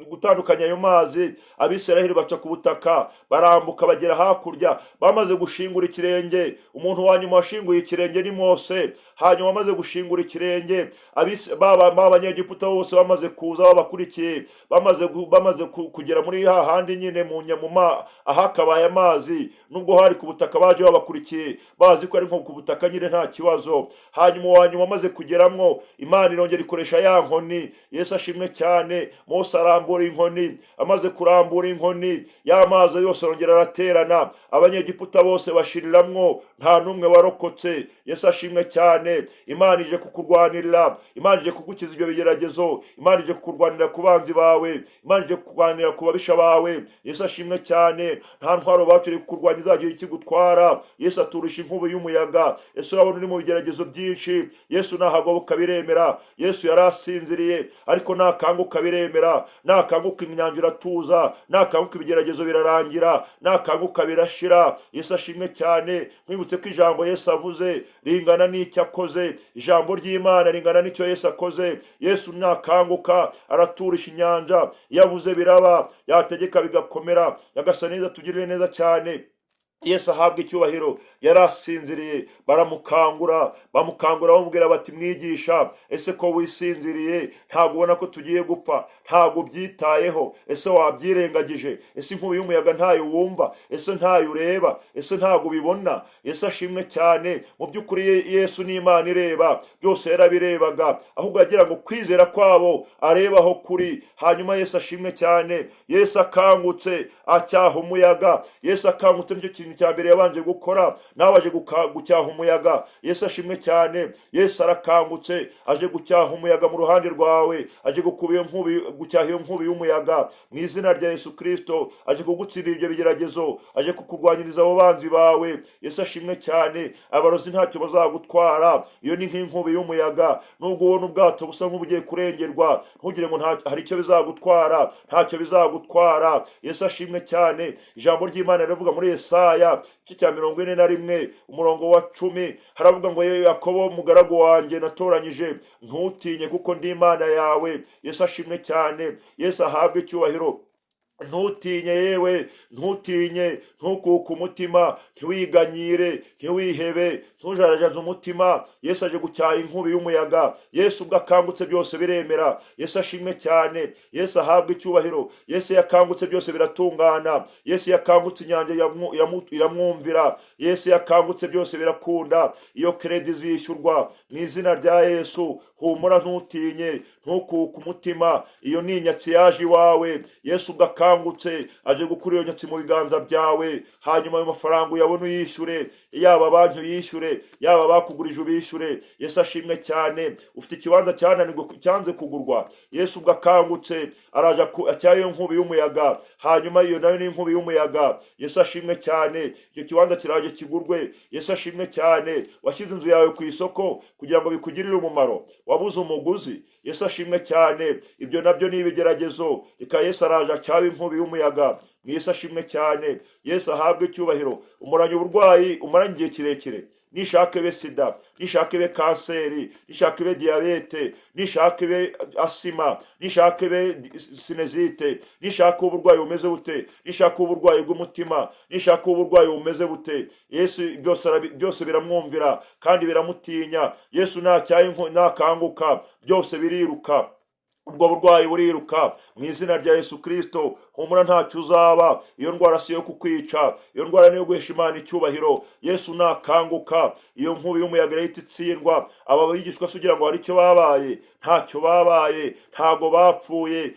gutandukanya ayo mazi, Abisiraheli baca ku butaka, barambuka bagera hakurya. Bamaze gushingura ikirenge, umuntu wa nyuma washinguye ikirenge ni Mose. Hanyuma amaze gushingura ikirenge, ba Banyegiputa bose bamaze kuza babakurikiye, bamaze kugera muri hahandi nyine mu nyamuma ahakabaye amazi, nubwo hari ku butaka, baje babakurikiye bazi ko ari nko ku butaka nyine, nta kibazo. Hanyuma uwa nyuma amaze kugeramwo, Imana irongera ikoresha ya nkoni. Yesu ashimwe cyane. Mose arambura inkoni. Amaze kurambura inkoni, ya mazi yose arongera araterana, Abanyegiputa bose bashiriramwo, nta n'umwe warokotse. Yesu ashimwe cyane. Imana ije kukurwanirira. Imana ije kugukiza ibyo bigeragezo. Imana ije kukurwanira ku banzi bawe. Imana ije kukurwanira ku babisha bawe. Yesu ashimwe cyane. Nta ntwaro bacu iri kukurwanya izagira ikigutwara. Yesu aturisha inkubi y'umuyaga. Yesu, urabona uri mu bigeragezo byinshi, Yesu nahagoboka biremera. Yesu yari asinziriye, ariko nakanguka biremera. Nakanguka inyanja iratuza, nakanguka ibigeragezo birarangira, nakanguka birashira. Yesu ashimwe cyane. Nkwibutse ko ijambo Yesu avuze ringana n'icyo akoze. Ijambo ry'Imana ringana n'icyo Yesu akoze. Yesu nakanguka araturisha inyanja. Iyo avuze biraba, yategeka bigakomera. Nyagasani neza, tugirire neza cyane. Yesu ahabwa icyubahiro. Yari asinziriye, baramukangura. Bamukangura bamubwira bati: "Mwigisha, ese ko wisinziriye, ntabwo ubona ko tugiye gupfa? Ntabwo ubyitayeho? Ese wabyirengagije? Ese inkubi y'umuyaga ntayo wumva? Ese ntayo ureba? Ese ntabwo ubibona?" Yesu ashimwe cyane. Mu by'ukuri Yesu ni Imana ireba byose, yarabirebaga, ahubwo agira ngo kwizera kwabo arebe aho kuri. Hanyuma Yesu ashimwe cyane. Yesu akangutse acyaha umuyaga. Yesu akangutse, nicyo kintu cya mbere yabanje gukora, nawe aje gucyaha umuyaga. Yesu ashimwe cyane. Yesu arakangutse, aje gucyaha umuyaga mu ruhande rwawe, aje gukuba iyo nkubi, gucyaha iyo nkubi y'umuyaga mu izina rya Yesu Kirisito. Aje kugutsindira ibyo bigeragezo, aje kukurwanyiriza abo banzi bawe. Yesu ashimwe cyane. Abarozi ntacyo bazagutwara. Iyo ni nk'inkubi y'umuyaga. Nubwo ubona ubwato busa nk'ubugiye kurengerwa, ntugire ngo hari icyo bizagutwara. Ntacyo bizagutwara. Yesu ashimwe cyane. Ijambo ry'Imana riravuga muri Yesaya igice cya 41, umurongo wa 10, haravuga ngo: "Yewe Yakobo, mugaragu wanjye natoranyije, ntutinye, kuko ndi Imana yawe." Yesu ashimwe cyane. Yesu ahabwe icyubahiro. Ntutinye yewe, ntutinye, ntukuke umutima, ntiwiganyire, ntiwihebe, ntujarajaze umutima. Yesu aje gucyaha inkubi y'umuyaga. Yesu ubwo akangutse byose biremera. Yesu ashimwe cyane. Yesu ahabwe icyubahiro. Yesu yakangutse byose biratungana. Yesu yakangutse inyanja iramwumvira. Yesu yakangutse byose birakunda. Iyo crédit zishyurwa mu izina rya Yesu. Humura, ntutinye, ntukuke umutima. Iyo ni inyatsi yaje iwawe. Yesu ubwo akangutse aje gukura iyo nyatsi mu biganza byawe. Hanyuma ayo mafaranga uyabone, uyishyure, yaba banki uyishyure, yaba bakugurije ubishyure. Yesu ashimwe cyane. Ufite ikibanza cyananirwe, cyanze kugurwa, Yesu ubwo akangutse araje acyaha iyo nkubi y'umuyaga. Hanyuma iyo nayo ni inkubi y'umuyaga. Yesu ashimwe cyane. Icyo kibanza kiraje kigurwe. Yesu ashimwe cyane. Washyize inzu yawe ku isoko kugira ngo bikugirire umumaro, wabuze umuguzi. Yesu ashimwe cyane. Ibyo nabyo ni ibigeragezo. Reka Yesu araje acyabe inkubi y'umuyaga. Yesu ashimwe cyane. Yesu ahabwe icyubahiro. Umuranye uburwayi umaranye igihe kirekire, nishaka ibe sida, nishaka ibe kanseri, nishaka ibe diyabete, nishaka ibe asima, nishaka ibe sinusite, nishaka uburwayi bumeze bute, nishaka uburwayi bw'umutima, nishaka uburwayi bumeze bute, Yesu byose biramwumvira kandi biramutinya. Yesu ntacyaye, nakanguka byose biriruka, ubwo burwayi buriruka mu izina rya Yesu Kirisito. Humura, ntutinye. Yesu aje gucyaha inkubi y'umuyaga. Humura, ntacyo uzaba. Iyo ndwara si iyo kukwica, iyo ndwara niyo guhesha Imana icyubahiro. Yesu nakanguka, iyo nkubi y'umuyaga irahita itsindwa. Aba bigishwa se ugira ngo hari icyo babaye? Ntacyo babaye, ntabwo bapfuye.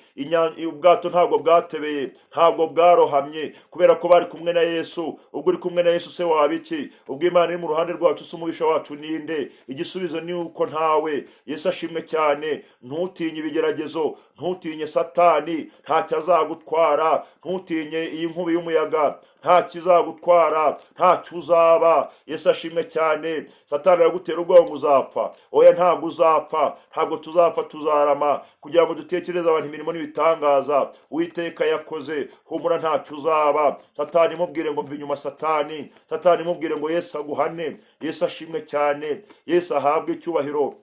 Ubwato ntabwo bwatebeye, ntabwo bwarohamye, kubera ko bari kumwe na Yesu. Ubwo uri kumwe na Yesu se waba iki? Ubwo Imana iri mu ruhande rwacu se, umubisha wacu ninde? Igisubizo ni uko ntawe. Yesu ashimwe cyane. Ntutinye ibigeragezo, ntutinye Satani, ntacyo azagutwara. Ntutinye iyi nkubi y'umuyaga, nta kizagutwara, ntacyo uzaba. Yesu ashimwe cyane. Satani aragutera ubwoba ngo uzapfa. Oya, ntabwo uzapfa, ntabwo tuzapfa, tuzarama kugira ngo dutekereze abantu imirimo n'ibitangaza Uwiteka yakoze. Humura, ntacyo uzaba. Satani mubwire ngo mva inyuma, Satani. Satani mubwire ngo Yesu aguhane. Yesu ashimwe cyane. Yesu ahabwe icyubahiro.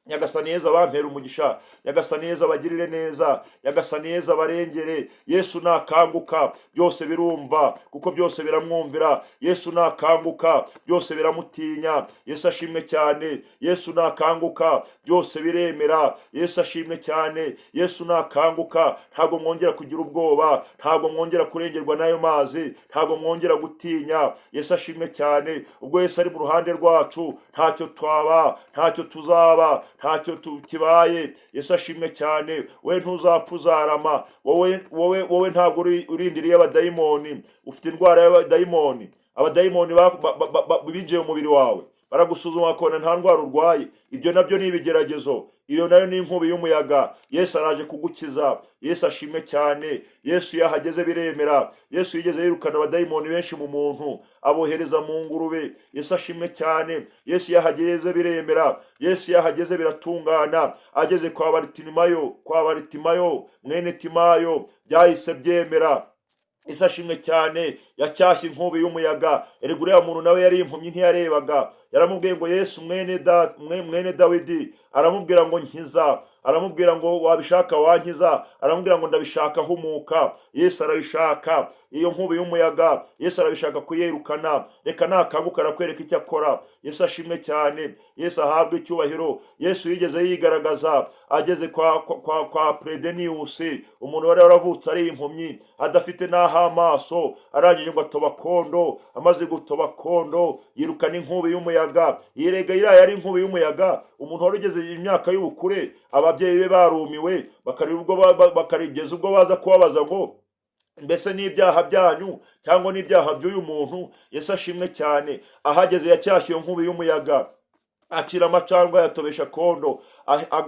Nyagasani Yezu abampera umugisha, Nyagasani Yezu abagirire neza, Nyagasani Yezu abarengere. Yesu nakanguka byose birumva, kuko byose biramwumvira. Yesu nakanguka byose biramutinya. Yesu ashimwe cyane. Yesu nakanguka byose biremera. Yesu ashimwe cyane. Yesu nakanguka ntabwo mwongera kugira ubwoba, ntabwo mwongera kurengerwa n'ayo mazi, ntabwo mwongera gutinya. Yesu ashimwe cyane. Ubwo Yesu ari mu ruhande rwacu, ntacyo twaba, ntacyo tuzaba, ntacyo kibaye. Yesu ashimwe cyane. We ntuzapfa, uzarama. Wowe ntabwo urindiriye abadayimoni. Ufite indwara y'abadayimoni, abadayimoni binjiye mu mubiri wawe, baragusuzuma bakabona nta ndwara urwaye. Ibyo nabyo ni ibigeragezo, iyo nayo ni inkubi y'umuyaga. Yesu araje kugukiza. Yesu ashimwe cyane. Yesu iyo ahageze biremera. Yesu yigeze yirukana abadayimoni benshi mu muntu, abohereza mu ngurube. Yesu ashimwe cyane. Yesu iyo ahageze biremera. Yesu iyo ahageze biratungana. Ageze kwa Baritimayo, kwa Baritimayo mwene Timayo, byahise byemera. Yesu ashimwe cyane. Yacyashye inkubi y'umuyaga. Erega uriya muntu nawe yari impumyi, ntiyarebaga. Yaramubwiye ngo Yesu mwene Dawidi, aramubwira ngo nkiza. Aramubwira ngo wabishaka wankiza? Aramubwira ngo ndabishaka, humuka. Yesu arabishaka. Iyo nkubi y'umuyaga Yesu arabishaka kuyirukana. Reka nakanguka arakwereka icyo akora. Yesu ashimwe cyane. Yesu ahabwe icyubahiro. Yesu yigeze yigaragaza ageze kwa Predeniyusi, umuntu wari waravutse ari impumyi, adafite n'aho amaso. Arangije ngo atoba kondo. Amaze gutoba kondo yirukana inkubi y'umuyaga. Yirega iriya yari inkubi y'umuyaga. Umuntu wari ugeze imyaka y'ubukure, ababyeyi be barumiwe, bakarigeza ubwo baza kubabaza ngo mbese n'ibyaha byanyu cyangwa n'ibyaha by'uyu muntu? Yesu ashimwe cyane. Ahageze yacyashye iyo nkubi y'umuyaga, akira amacandwa, yatobesha kondo,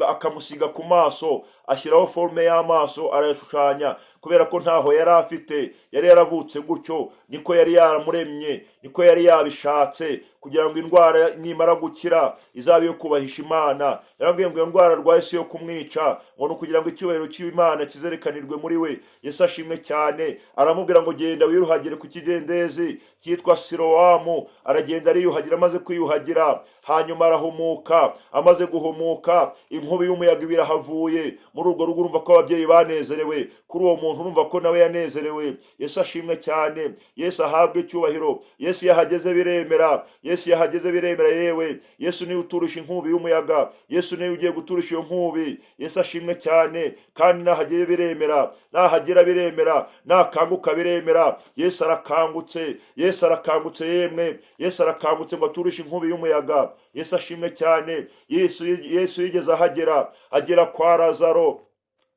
akamusiga ku maso, ashyiraho forme y'amaso, arayashushanya, kubera ko ntaho yari afite, yari yaravutse gutyo, niko yari yaramuremye, niko yari yabishatse, kugira ngo indwara nimara gukira izabe iyo kubahisha Imana. Yarabwiye ngo iyo ndwara arwaye si iyo kumwica, ngo ni ukugira ngo icyubahiro cy'Imana kizerekanirwe muri we. Yesu ashimwe cyane. Aramubwira ngo genda wiyuhagire ku kidendezi cyitwa Silowamu. Aragenda ariyuhagira. Amaze kwiyuhagira hanyuma arahumuka. Amaze guhumuka, inkubi y'umuyaga iba irahavuye muri urwo rugo. Urumva ko ababyeyi banezerewe kuri uwo muntu, urumva ko nawe yanezerewe. Yesu ashimwe cyane. Yesu ahabwe icyubahiro. Yesu iyo ahageze biremera. Yesu iyo ahageze biremera. Yewe, Yesu niwe uturusha inkubi y'umuyaga. Yesu niwe ugiye guturusha iyo nkubi. Yesu ashimwe cyane. Kandi nahagera biremera, nahagera biremera, nakanguka biremera. Yesu arakangutse, Yesu arakangutse. Yemwe, Yesu arakangutse ngo aturushe inkubi y'umuyaga. Yesu ashimwe cyane. Yesu yigeze ahagera, agera kwa Lazaro.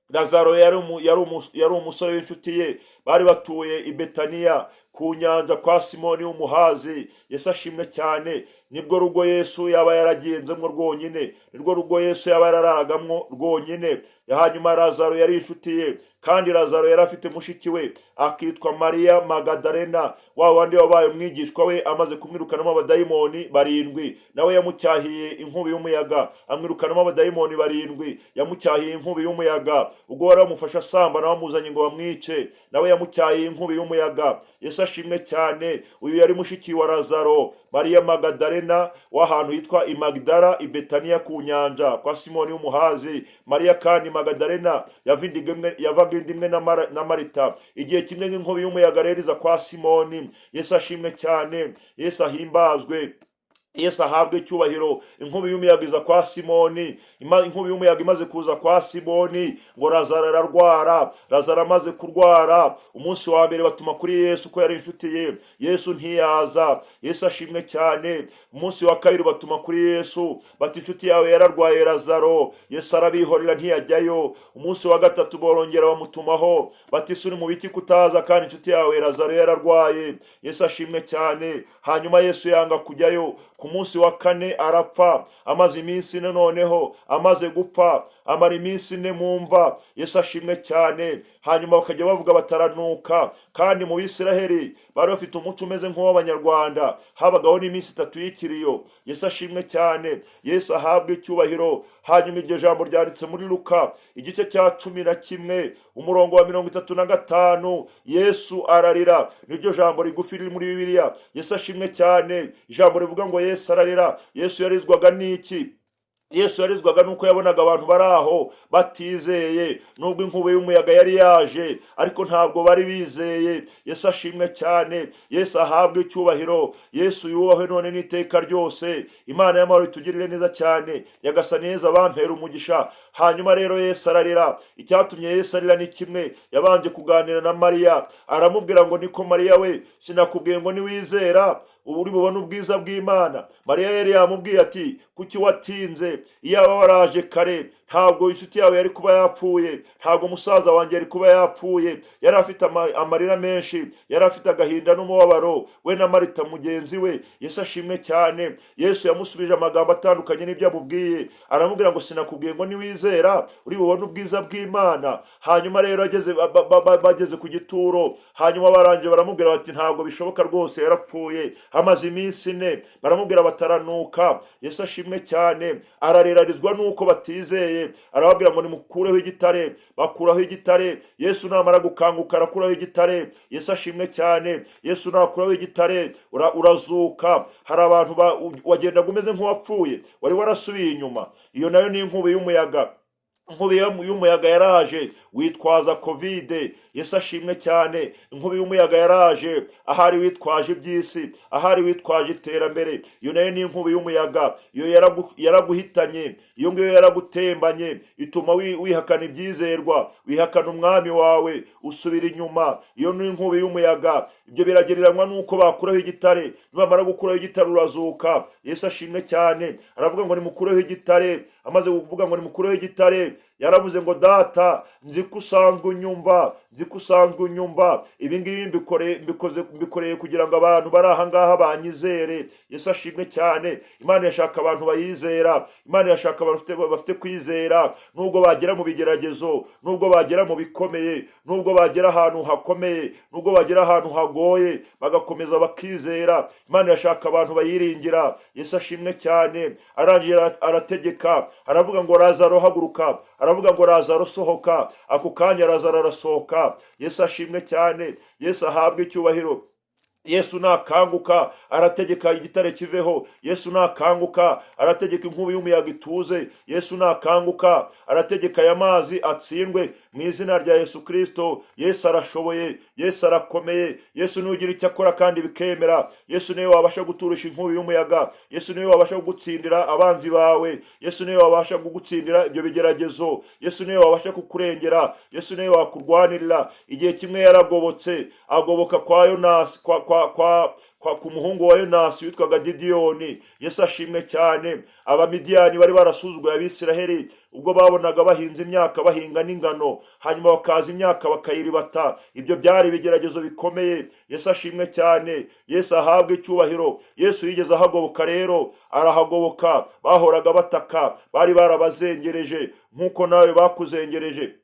Lazaro yari umusore w'inshuti ye, bari batuye i Betaniya ku nyanja kwa Simoni w'umuhazi. Yesu ashimwe cyane. Nibwo rugo Yesu yaba yaragenzemo rwonyine, nirwo rugo Yesu yaba yarararagamwo rwonyine. Hanyuma Lazaro yari inshuti ye, kandi Lazaro yari afite mushiki we akitwa Mariya Magadalena, wa wandi wabaye umwigishwa we amaze kumwirukanamo abadayimoni barindwi. Nawe yamucyahiye inkubi y'umuyaga, amwirukanamo abadayimoni barindwi. Yamucyahiye inkubi y'umuyaga ubwo wari wamufashe asambana, bamuzanye ngo bamwice, nawe yamucyahiye inkubi y'umuyaga. Yesu ashimwe cyane. Uyu yari mushiki wa Lazaro, Mariya Magadalena, w'ahantu hitwa i Magdala, i Betaniya ku nyanja kwa Simoni w'umuhazi. Mariya kandi Magadalena yavaga inda imwe na Marita. Igihe kimwe nk'inkubi y'umuyaga rero iza kwa Simoni. Yesu ashimwe cyane. Yesu ahimbazwe. Yesu ahabwe icyubahiro. Inkubi y'umuyaga iza kwa Simoni. Inkubi y'umuyaga imaze kuza kwa Simoni, ngo Lazaro ararwara. Lazaro amaze kurwara, umunsi wa mbere batuma kuri Yesu ko yari inshuti ye, Yesu ntiyaza. Yesu ashimwe cyane. Umunsi wa kabiri batuma kuri Yesu bati: "Inshuti yawe yararwaye, Lazaro." Yesu arabihorera, ntiyajyayo. Umunsi wa gatatu borongera bamutumaho bati: "Ese uri mu biki kutaza kandi inshuti yawe Lazaro yararwaye?" Yesu ashimwe cyane. Hanyuma Yesu yanga kujyayo. Ku munsi wa kane arapfa, amaze iminsi 4. Noneho amaze gupfa, amara iminsi 4 mu mva. Yesu ashimwe cyane. Hanyuma bakajya bavuga bataranuka. Kandi mu Bisiraheli bari bafite umuco umeze nk'uw'Abanyarwanda, habagaho n'iminsi 3 y'ikiriyo. Yesu ashimwe cyane. Yesu ahabwe icyubahiro. Hanyuma iryo jambo ryanditse muri Luka igice cya 11, umurongo wa 35. Yesu ararira, niryo jambo rigufi riri muri Bibiliya. Yesu ashimwe cyane. Ijambo rivuga ngo Yesu ararira. Yesu yarizwaga n'iki? Yesu yarizwaga nuko yabonaga abantu bari aho batizeye. Nubwo inkubi y'umuyaga yari yaje, ariko ntabwo bari bizeye. Yesu ashimwe cyane. Yesu ahabwe icyubahiro. Yesu yubahwe none n'iteka ryose. Imana y'amahoro itugirire neza cyane. Nyagasani neza bampera umugisha. Hanyuma rero Yesu ararira. Icyatumye Yesu arira ni kimwe: yabanje kuganira na Mariya, aramubwira ngo: "Niko Mariya we, sinakubwiye ngo niwizera ubu uri bubone ubwiza bw'Imana?" Mariya yari yamubwiye ati: "Kuki watinze? Iyaba waraje kare, ntabwo inshuti yawe yari kuba yapfuye, ntabwo musaza wanjye yari kuba yapfuye." Yari afite amarira menshi, yari afite agahinda n'umubabaro, we na Marita mugenzi we. Yesu ashimwe cyane. Yesu yamusubije amagambo atandukanye n'ibyo amubwiye, aramubwira ngo: "Sinakubwiye ngo niwizera uri bubone ubwiza bw'Imana?" Hanyuma rero ageze bageze ku gituro, hanyuma barangije baramubwira bati: "Ntabwo bishoboka rwose, yarapfuye, amaze iminsi 4." Baramubwira bataranuka. Yesu ashimwe cyane. Ararirarizwa nuko batizeye. Arababwira ngo: "Nimukureho igitare." Bakuraho igitare. Yesu namara gukanguka arakuraho igitare. Yesu ashimwe cyane. Yesu nakuraho igitare, urazuka. Hari abantu wagendaga umeze nk'uwapfuye, wari warasubiye inyuma. Iyo nayo ni inkubi y'umuyaga. Inkubi y'umuyaga yaraje, witwaza COVID. Yesu ashimwe cyane. Inkubi y'umuyaga yaraje, ahari witwaje iby'isi, ahari witwaje iterambere. Iyo nayo ni inkubi y'umuyaga. Iyo yaraguhitanye, iyo ngiyo yaragutembanye, ituma wihakana ibyizerwa, wihakana umwami wawe, usubira inyuma. Iyo ni inkubi y'umuyaga. Ibyo biragereranywa n'uko bakuraho igitare. Nibamara gukuraho igitare, urazuka. Yesu ashimwe cyane. Aravuga ngo: "Nimukureho igitare." Amaze kuvuga ngo: "Nimukureho igitare," yaravuze ngo: "Data, nzi ko usanzwe unyumva, nzi ko usanzwe unyumva. Ibi ngibi mbikoreye kugira ngo abantu bari aha ngaha banyizere." Yesu ashimwe cyane. Imana yashaka abantu bayizera. Imana yashaka abantu bafite kwizera, nubwo bagera mu bigeragezo, nubwo bagera mu bikomeye, nubwo bagera ahantu hakomeye, nubwo bagera ahantu hagoye, bagakomeza bakizera. Imana yashaka abantu bayiringira. Yesu ashimwe cyane. Arangije arategeka, aravuga ngo: "Lazaro, haguruka." Aravuga ngo: "Lazaro, sohoka." Ako kanya Lazaro arasohoka. Yesu ashimwe cyane. Yesu ahabwe icyubahiro. Yesu nakanguka arategeka igitare kiveho. Yesu nakanguka arategeka inkubi y'umuyaga ituze. Yesu nakanguka arategeka aya mazi atsindwe mu izina rya Yesu Kirisito. Yesu arashoboye, Yesu arakomeye. Yesu niwe ugira icyo akora kandi bikemera. Yesu niwe wabasha guturisha inkubi y'umuyaga. Yesu niwe wabasha kugutsindira abanzi bawe. Yesu niwe wabasha kugutsindira ibyo bigeragezo. Yesu niwe wabasha kukurengera. Yesu niwe wakurwanirira. Igihe kimwe yaragobotse, agoboka kwa Yonasi, kwa ku muhungu wa Yonasi witwaga Gidiyoni. Yesu ashimwe cyane. Abamidiyani bari barasuzuguye Abisiraheli ubwo babonaga bahinze imyaka, bahinga n'ingano, hanyuma bakaza imyaka bakayiribata. Ibyo byari ibigeragezo bikomeye. Yesu ashimwe cyane. Yesu ahabwe icyubahiro. Yesu yigeze ahagoboka rero, arahagoboka. Bahoraga bataka, bari barabazengereje nk'uko nawe bakuzengereje.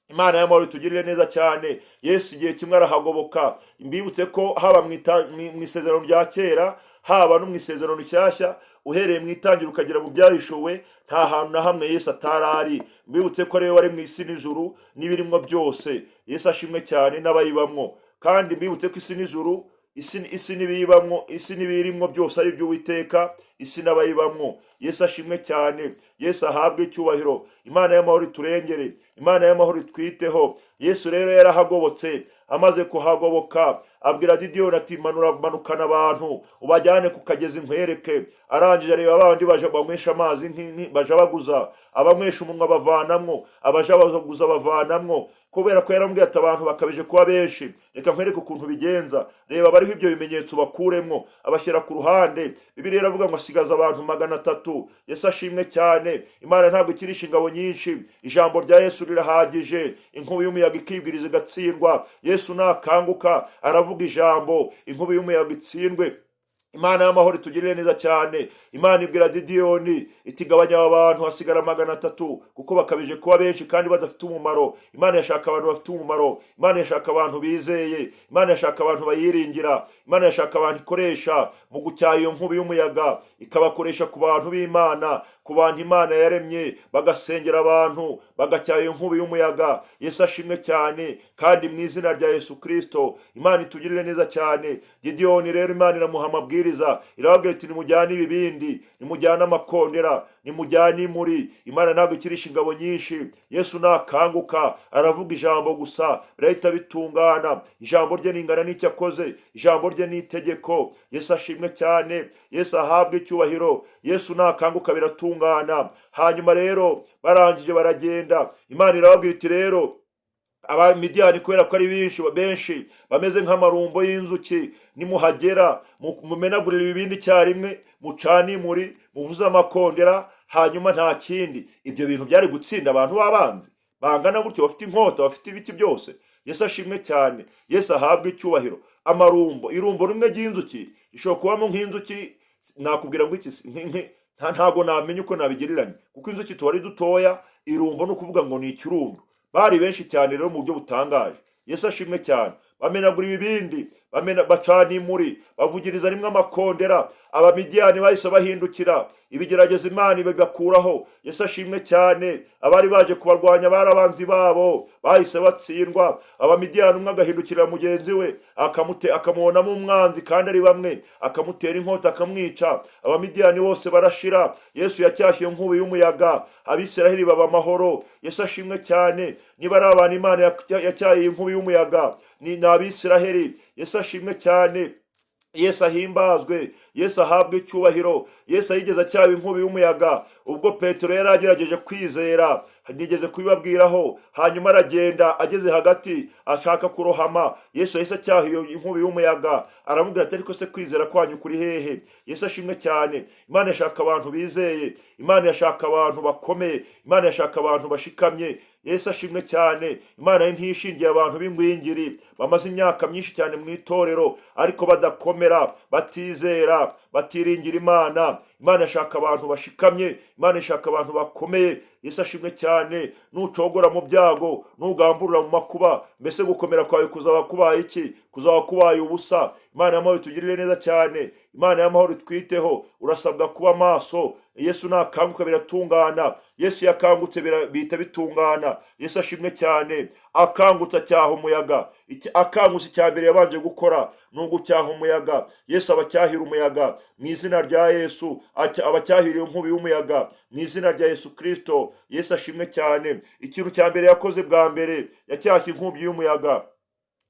Imana y'amahoro itugirire neza cyane. Yesu igihe kimwe arahagoboka. Mbibutse ko haba mu Isezerano rya Kera, haba no mu Isezerano Rishyashya, uhereye mu Itangiriro ukagera mu Byahishuwe, nta hantu na hamwe Yesu atari ari. Mbibutse ko ariwe wari mu isi n'ijuru n'ibirimwo byose. Yesu ashimwe cyane, n'abayibamwo. Kandi mbibutse ko isi n'ijuru Isi n'ibiyibamwo, isi n'ibiyirimwo byose ari iby'Uwiteka, isi n'abayibamwo. Yesu ashimwe cyane, Yesu ahabwe icyubahiro. Imana y'amahoro iturengere, Imana y'amahoro itwiteho. Yesu rero yarahagobotse. Amaze kuhagoboka, abwira Gidiyoni ati: "Manura, manukana abantu ubajyane ku kagezi nkwereke." Arangije areba abandi baje banywesha amazi baja baguza, abanywesha umunwa bavanamwo, abaja baguza bavanamwo, kubera ko yaramubwiye ati: "Abantu bakabije kuba benshi, reka nkwereke ukuntu bigenza. Reba bariho ibyo bimenyetso bakuremwo." Abashyira ku ruhande. Bibiliya iravuga ngo asigaza abantu 300. Yesu ashimwe cyane. Imana ntabwo ikirisha ingabo nyinshi, ijambo rya Yesu rirahagije. Inkubi y'umuyaga ikibwiriza igatsindwa. Yesu nakanguka aravuga ijambo, inkubi y'umuyaga itsindwe. Imana y'amahoro itugirire neza cyane. Imana ibwira Gidiyoni iti: "Gabanya aba bantu, hasigara 300, kuko bakabije kuba benshi kandi badafite umumaro." Imana yashaka abantu bafite umumaro, Imana yashaka abantu bizeye, Imana yashaka abantu bayiringira, Imana yashaka abantu ikoresha mu gucyaha iyo nkubi y'umuyaga, ikabakoresha ku bantu b'Imana, ku bantu Imana yaremye, bagasengera abantu, bagacyaha iyo nkubi y'umuyaga. Yesu ashimwe cyane, kandi mu izina rya Yesu Kirisito Imana itugirire neza cyane. Gidiyoni rero Imana iramuha amabwiriza, irababwira iti: "Nimujyane ibibindi, nimujyane amakondera, nimujyane imuri." Imana ntabwo ikirisha ingabo nyinshi. Yesu nakanguka aravuga ijambo gusa, birahita bitungana. Ijambo rye ringana n'icyo akoze, ijambo rye ni itegeko. Yesu ashimwe cyane, Yesu ahabwe icyubahiro. Yesu nakanguka biratungana. Hanyuma rero barangije baragenda. Imana irababwira iti: "Rero Abamidiyani, kubera ko ari benshi benshi bameze nk'amarumbo y'inzuki, nimuhagera mumenagurire ibibindi icyarimwe, mucane imuri, muvuze amakondera, hanyuma nta kindi." Ibyo bintu byari gutsinda abantu b'abanzi bangana gutyo, bafite inkota, bafite ibiti byose? Yesu ashimwe cyane, Yesu ahabwe icyubahiro. Amarumbo, irumbo rimwe ry'inzuki rishobora kubamo nk'inzuki, nakubwira ngo iki ntago namenya uko nabigereranya, kuko inzuki tuba ari dutoya. Irumbo ni ukuvuga ngo ni ikirundo. Bari benshi cyane rero mu buryo butangaje. Yesu ashimwe cyane. Bamenagura ibibindi, bamena, bacana imuri, bavugiriza rimwe amakondera. Abamidiyani bahise bahindukira. Ibigeragezo Imana ibibakuraho. Yesu ashimwe cyane. Abari baje kubarwanya bari abanzi babo, bahise batsindwa. Abamidiyani umwe agahindukirira mugenzi we, akamubonamo umwanzi kandi ari bamwe, akamutera inkota akamwica. Abamidiyani bose barashira. Yesu yacyashye iyo nkubi y'umuyaga, Abisiraheli baba amahoro. Yesu ashimwe cyane. Niba ari abantu Imana yacyaye inkubi y'umuyaga, ni Abisiraheli. Yesu ashimwe cyane, Yesu ahimbazwe, Yesu ahabwe icyubahiro. Yesu ayigeze acyaba inkubi y'umuyaga ubwo Petero yari agerageje kwizera, nigeze kubibabwiraho. Hanyuma aragenda, ageze hagati ashaka kurohama, Yesu yahise acyaha iyo inkubi y'umuyaga, aramubwira ati: "Ariko se kwizera kwanyu kuri hehe?" Yesu ashimwe cyane. Imana yashaka abantu bizeye, Imana yashaka abantu bakomeye, Imana yashaka abantu bashikamye. Yesu ashimwe cyane. Imana ye ntiyishingiye abantu b'ingwingiri bamaze imyaka myinshi cyane mu itorero ariko badakomera, batizera, batiringira Imana. Imana yashaka abantu bashikamye, Imana ishaka abantu bakomeye. Yesu ashimwe cyane. Nucogora mu byago, nugamburura mu makuba, mbese gukomera kwawe kuzaba kubaye iki? Kuzaba kubaye ubusa. Imana y'amahoro itugirire neza cyane, Imana y'amahoro itwiteho. Urasabwa kuba maso. Yesu nakanguka biratungana. Yesu yakangutse bihita bitungana. Yesu ashimwe cyane. Akangutse acyaha umuyaga. Akangutse, icya mbere yabanje gukora ni ugucyaha umuyaga. Yesu abacyahira umuyaga mu izina rya Yesu, abacyahira iyo nkubi y'umuyaga mu izina rya Yesu Kirisito. Yesu ashimwe cyane. Ikintu cya mbere yakoze bwa mbere, yacyashye inkubi y'umuyaga,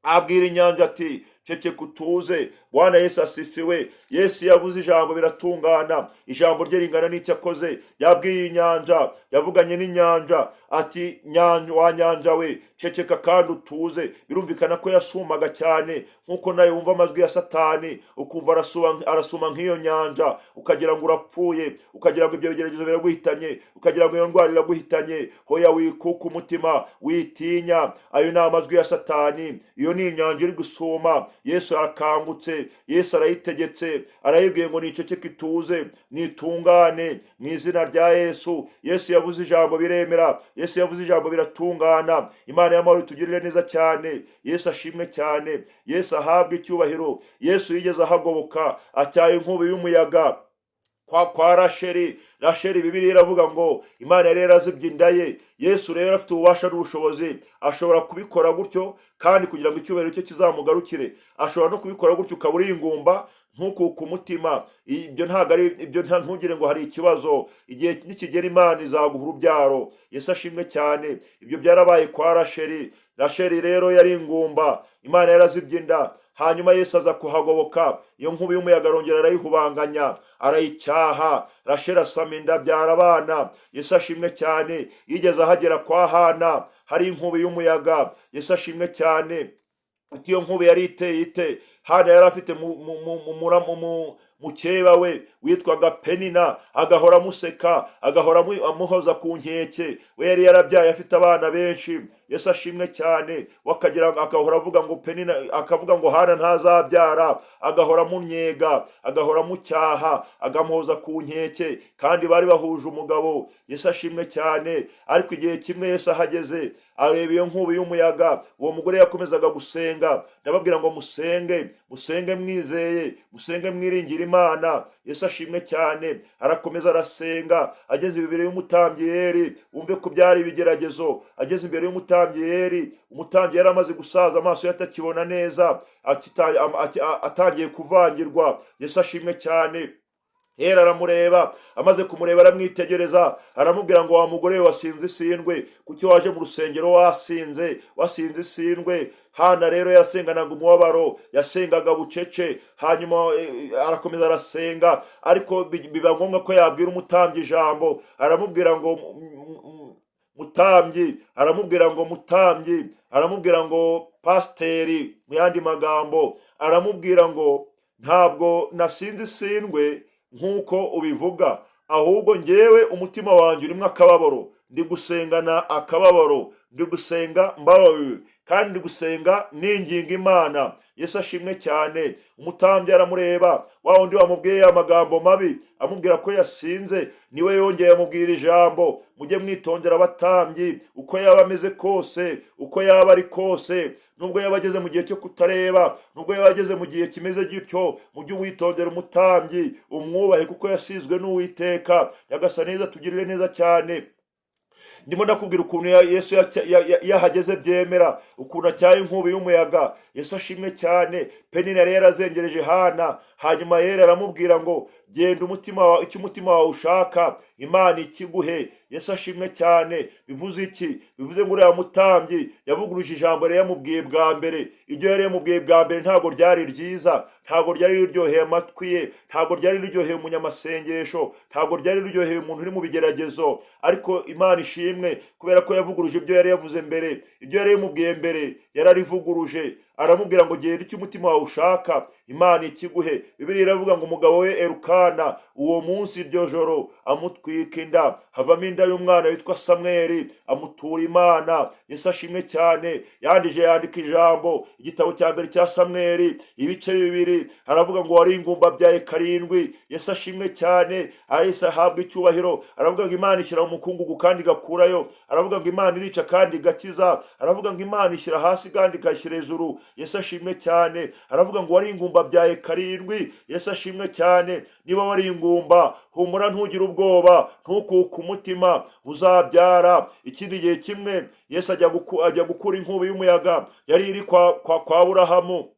abwira inyanja ati: "Ceceka utuze." Bwana Yesu asifiwe. Yesu yavuze ijambo biratungana, ijambo rye ringana n'icyo akoze. Yabwiye inyanja, yavuganye n'inyanja ati: "Wa nyanja we, ceceka kandi utuze." Birumvikana ko yasumaga cyane, nk'uko nawe wumva amajwi ya Satani ukumva arasuma nk'iyo nyanja, ukagira ngo urapfuye, ukagira ngo ibyo bigeragezo biraguhitanye, ukagira ngo iyo ndwara iraguhitanye. Hoya, wikuka umutima, witinya, ayo ni amajwi ya Satani, iyo ni inyanja iri gusuma. Yesu arakangutse, Yesu arayitegetse, arayibwiye ngo niceceke, ituze, nitungane mu izina rya Yesu. Yesu yavuze ijambo biremera, Yesu yavuze ijambo biratungana. Imana y'amahoro itugirire neza cyane. Yesu ashimwe cyane, Yesu ahabwe icyubahiro. Yesu yigeze ahagoboka acyaha inkubi y'umuyaga. kwa Rasheli. Rasheli, Bibiliya iravuga ngo Imana yari yarazibye inda ye. Yesu rero afite ububasha n'ubushobozi, ashobora kubikora gutyo kandi kugira ngo icyubahiro cye kizamugarukire. Ashobora no kubikora gutyo ukaba uri ingumba, ntukuke umutima. Ibyo ntabwo ari ibyo, ntugire ngo hari ikibazo. Igihe nikigera Imana izaguha urubyaro. Yesu ashimwe cyane. Ibyo byarabaye kwa Rasheli. Rasheli rero yari ingumba, Imana yarazibye inda. Hanyuma Yesu aza kuhagoboka, iyo nkubi y'umuyaga arongera arayihubanganya, arayicyaha. Rasheli asama inda, abyara abana. Yesu ashimwe cyane. Yigeze ahagera kwa Hana hari inkubi y'umuyaga. Yesu ashimwe cyane. Uti iyo nkubi yari iteye ite? Hana yari afite mukeba we witwaga Penina, agahora amuseka, agahora amuhoza ku nkeke. We yari yarabyaye, afite abana benshi. Yesu ashimwe cyane. We akagira agahora avuga ngo Penina, akavuga ngo Hana ntazabyara, agahora amunnyega, agahora amucyaha, agamuhoza ku nkeke, kandi bari bahuje umugabo. Yesu ashimwe cyane. Ariko igihe kimwe Yesu ahageze, areba iyo nkubi y'umuyaga. Uwo mugore yakomezaga gusenga. Ndababwira ngo musenge, musenge mwizeye, musenge mwiringira Imana. Yesu ashimwe cyane. Arakomeza arasenga, ageze imbere y'umutambyi Eli. Wumve ko byari ibigeragezo. Ageze imbere y'umutambyi Eli, umutambyi yari amaze gusaza, amaso ye atakibona neza, atangiye kuvangirwa. Yesu ashimwe cyane. Hera aramureba, amaze kumureba aramwitegereza, aramubwira ngo: "Wa mugore we, wasinze isindwe, kuki waje mu rusengero wasinze, wasinze isindwe?" Hana rero yasenganaga umubabaro, yasengaga bucece. Hanyuma arakomeza arasenga, ariko biba ngombwa ko yabwira umutambyi ijambo. Aramubwira ngo mutambyi, aramubwira ngo mutambyi, aramubwira ngo pasiteri, mu yandi magambo aramubwira ngo: "Ntabwo nasinze isindwe nk'uko ubivuga, ahubwo ngewe umutima wanjye urimo akababaro, ndi gusengana akababaro, ndi gusenga mbabaye, kandi ndi gusenga ninginga Imana." Yesu ashimwe cyane. Umutambyi aramureba, wa wundi wamubwiye amagambo mabi amubwira ko yasinze, niwe yongeye amubwira ijambo. Mujye mwitondera abatambyi, uko yaba ameze kose, uko yaba ari kose, nubwo yaba ageze mu gihe cyo kutareba, nubwo yaba ageze mu gihe kimeze gityo, mujye witondera umutambyi, umwubahe kuko yasizwe n'Uwiteka. Nyagasani neza, tugirire neza cyane. Ndimo ndakubwira ukuntu Yesu yahageze byemera, ukuntu acyaye inkubi y'umuyaga. Yesu ashimwe cyane. Penina yari yarazengereje Hana. Hanyuma yera aramubwira ngo: "Genda, umutima wawe, icyo umutima wawe ushaka Imana ikiguhe." Yesu ashimwe cyane. Bivuze iki? Bivuze ngo uriya mutambyi yavuguruje ijambo yari yamubwiye bwa mbere. Ibyo yari yamubwiye bwa mbere ntabwo ryari ryiza, ntabwo ryari riryoheye amatwi ye, ntabwo ryari riryoheye umunyamasengesho, ntabwo ryari riryoheye umuntu uri mu bigeragezo. Ariko Imana ishimwe kubera ko yavuguruje ibyo yari yavuze mbere. Ibyo yari yamubwiye mbere yararivuguruje, aramubwira ngo: "Genda, icyo umutima wawe ushaka Imana ikiguhe." Bibiliya iravuga ngo umugabo we Erukana uwo munsi, iryo joro, amutwika inda, havamo inda y'umwana witwa Samweli, amutura Imana. Yesu ashimwe cyane. Yandije yandika ijambo, igitabo cya mbere cya Samweli, ibice 2, aravuga ngo: "Wari ingumba abyaye karindwi." Yesu ashimwe cyane. Ahise ahabwa icyubahiro. Aravuga ngo Imana ishyira mu mukungugu kandi igakurayo. Aravuga ngo Imana irica kandi igakiza. Aravuga ngo Imana ishyira hasi kandi ikayishyira hejuru. Yesu ashimwe cyane. Aravuga ngo: "Wari ingumba abyaye karindwi." Yesu ashimwe cyane. Niba wari ingumba, humura, ntugire ubwoba, ntukuke umutima, uzabyara. Ikindi gihe kimwe Yesu ajya gukura inkubi y'umuyaga yari iri kwa Aburahamu.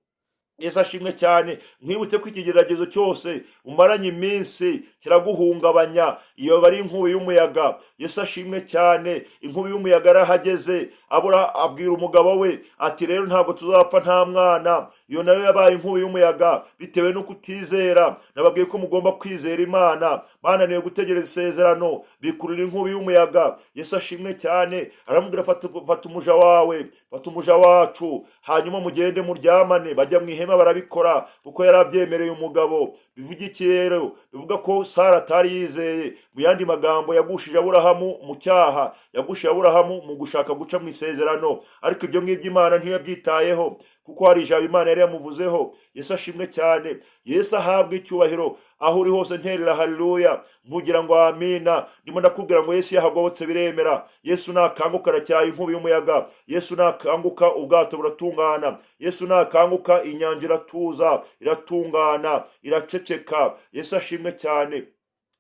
Yesu ashimwe cyane. Nkwibutse ko ikigeragezo cyose umaranye iminsi kiraguhungabanya, iyo bari inkubi y'umuyaga. Yesu ashimwe cyane. Inkubi y'umuyaga yarahageze, abura abwira umugabo we ati: "Rero ntabwo tuzapfa nta mwana." Iyo nayo yabaye inkubi y'umuyaga bitewe no kutizera. Nababwiye ko mugomba kwizera Imana. Bananiwe gutegereza isezerano, bikurura inkubi y'umuyaga. Yesu ashimwe cyane. Aramubwira: "Fata umuja wawe, fata umuja wacu, hanyuma mugende muryamane." Bajya mu ihema barabikora kuko yari abyemereye umugabo. Bivuga iki rero? Bivuga ko Sara atari yizeye. Mu yandi magambo, yagushije Aburahamu mu cyaha, yagushije Aburahamu mu gushaka guca mu isezerano. Ariko ibyo ngibyo Imana ntiyabyitayeho kuko hari ijambo Imana yari yamuvuzeho. Yesu ashimwe cyane. Yesu ahabwe icyubahiro. Aho uri hose nterera haleluya, mvugira ngo amina. Ndimo ndakubwira ngo Yesu yahagobotse biremera. Yesu nakanguka aracyaha inkubi y'umuyaga. Yesu nakanguka ubwato buratungana. Yesu nakanguka inyanja iratuza, iratungana, iraceceka. Yesu ashimwe cyane.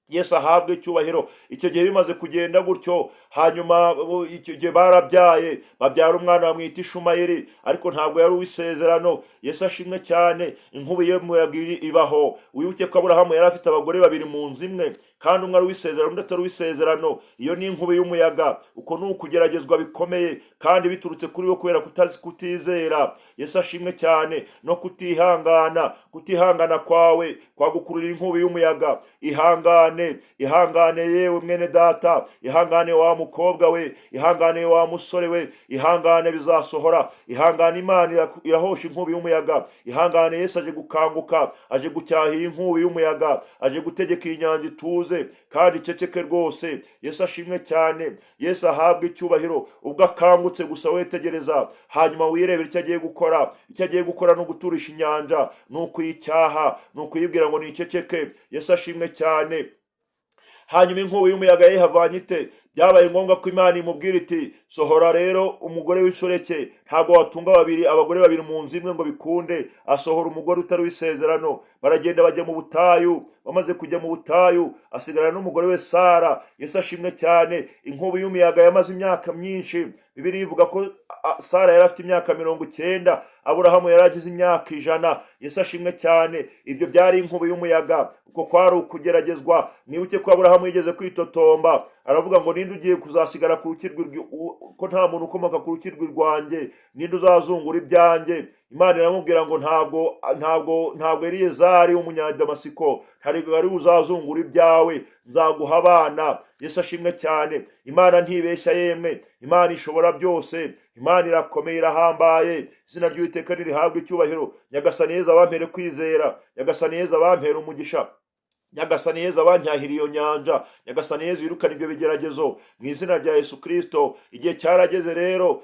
Yesu ahabwe icyubahiro. Icyo gihe bimaze kugenda gutyo, hanyuma icyo gihe barabyaye, babyara umwana bamwita Ishumayeli, ariko ntabwo yari uw'isezerano. Yesu ashimwe cyane. Inkubi y'umuyaga ibaho. Wibuke ko Aburahamu yari afite abagore babiri mu nzu imwe, kandi umwe ari uw'isezerano, undi atari uw'isezerano. Iyo ni inkubi y'umuyaga. Uko ni ukugeragezwa bikomeye, kandi biturutse kuri bo kubera kutizera. Yesu ashimwe cyane. No kutihangana, kutihangana kwawe kwagukururira inkubi y'umuyaga. Ihangane, ihangane yewe mwene data, ihangane wa mukobwa we, ihangane wa musore we, ihangane, bizasohora. Ihangane, Imana irahosha inkubi y'umuyaga. Ihangane, Yesu aje gukanguka, aje gucyaha iyi nkubi y'umuyaga, aje gutegeka iyi nyanja ituze kandi iceceke rwose. Yesu ashimwe cyane. Yesu ahabwe icyubahiro. Ubwo akangutse gusa, wetegereza, hanyuma wirebera icyo agiye gukora. Icyo agiye gukora ni uguturisha inyanja, ni ukuyicyaha, ni ukuyibwira ngo niceceke. Yesu ashimwe cyane. Hanyuma inkubi y'umuyaga yayihavanye ite? Byabaye ngombwa ko Imana imubwira iti: "Sohora rero umugore w'inshoreke, ntabwo watunga babiri, abagore babiri mu nzu imwe ngo bikunde." Asohora umugore utari w'isezerano, baragenda bajya mu butayu. Bamaze kujya mu butayu, asigarana n'umugore we Sara. Yesu ashimwe cyane. Inkubi y'umuyaga yamaze imyaka myinshi. Bibiliya ivuga ko Sara yari afite imyaka 90, Aburahamu yari agize imyaka 100. Yesu ashimwe cyane. Ibyo byari inkubi y'umuyaga, uko kwari ukugeragezwa. Mwibuke ko Aburahamu yigeze kwitotomba, aravuga ngo: "Ninde ugiye kuzasigara ku rukirwi ko nta muntu ukomoka ku rukirwi rwanjye? Ninde uzazungura ibyanjye?" Imana iramubwira ngo: Ntabwo Eliyezari w'Umunyadamasiko ntabwo ari uzazungura ibyawe, nzaguha abana." Yesu ashimwe cyane. Imana ntibeshya yemwe, Imana ishobora byose, Imana irakomeye, irahambaye. Izina ry'Uwiteka nirihabwe icyubahiro. Nyagasani Yezu abampere kwizera, Nyagasani Yezu abampere umugisha, Nyagasani Yezu abancyahira iyo nyanja, Nyagasani Yezu yirukana ibyo bigeragezo mu izina rya Yesu Kirisito. Igihe cyarageze rero,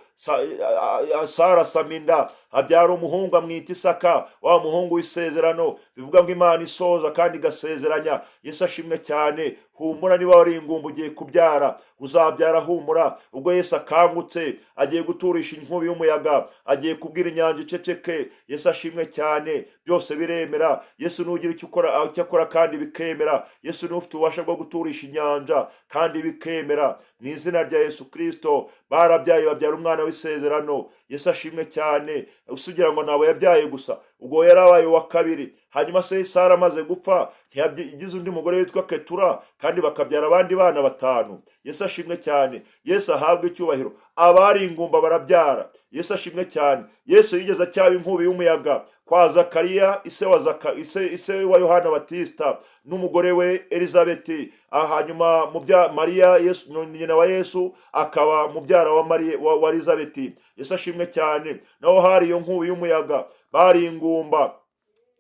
Sara asama inda, abyara umuhungu amwita Isaka, wa muhungu w'isezerano, bivuga ngo Imana isoza kandi igasezeranya. Yesu ashimwe cyane. Humura, niba wari ingumba ugiye kubyara, uzabyara, humura. Ubwo Yesu akangutse, agiye guturisha inkubi y'umuyaga, agiye kubwira inyanja iceceke. Yesu ashimwe cyane. Byose biremera. Yesu nugira icyo ukora, icyo akora kandi bikemera. Yesu niwe ufite ububasha bwo guturisha inyanja kandi bikemera mu izina rya Yesu Kirisito. Barabyaye, babyara umwana w'isezerano. Yesu ashimwe cyane. Usugira ngo ntabwo yabyaye gusa, ubwo yarabaye uwa kabiri. Hanyuma se Sara amaze gupfa, ntiyagize undi mugore witwa Ketura, kandi bakabyara abandi bana batanu? Yesu ashimwe cyane. Yesu ahabwe icyubahiro. Abari ingumba barabyara. Yesu ashimwe cyane. Yesu yigeze acyaba inkubi y'umuyaga kwa Zakariya, ise wa Yohana Batista, n'umugore we Elizabeti. Hanyuma mubya Mariya, Yesu nyina wa Yesu akaba mubyara wa Mariya wa Elizabeti. Yesu ashimwe cyane. Naho hari iyo nkubi y'umuyaga, bari ingumba.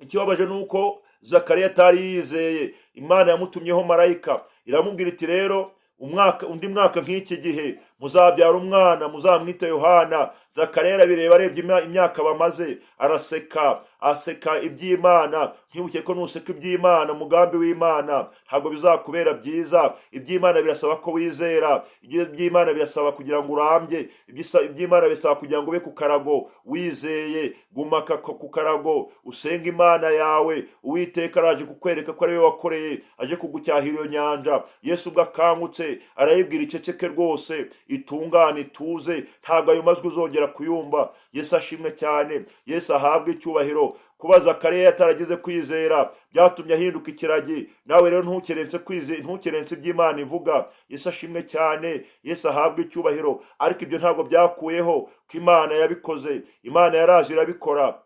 Ikibabaje ni uko Zakariya atari yizeye. Imana yamutumyeho marayika, iramubwira iti: "Rero umwaka, undi mwaka nk'iki gihe muzabyara umwana, muzamwite Yohana." Zakariya arabireba, arebye imyaka bamaze, araseka, aseka iby'Imana. Nkibuke ko nuseka iby'Imana, umugambi w'Imana, ntabwo bizakubera byiza. Iby'Imana birasaba ko wizera, iby'Imana birasaba kugira ngo urambye, iby'Imana bisaba kugira ngo ube ku karago wizeye. Guma ku karago, usenge Imana yawe. Uwiteka araje kukwereka ko ari we wakoreye, aje kugucyahira iyo nyanja. Yesu ubwo akangutse, arayibwira iceceke rwose, itungane, ituze, ntabwo ayo majwi uzongera kuyumva. Yesu ashimwe cyane. Yesu ahabwe icyubahiro. Kuba Zakariya yataragize kwizera byatumye ahinduka ikiragi. Nawe rero ntukerense iby'Imana ivuga. Yesu ashimwe cyane. Yesu ahabwe icyubahiro. Ariko ibyo ntabwo byakuyeho ko Imana yabikoze. Imana yaraje irabikora.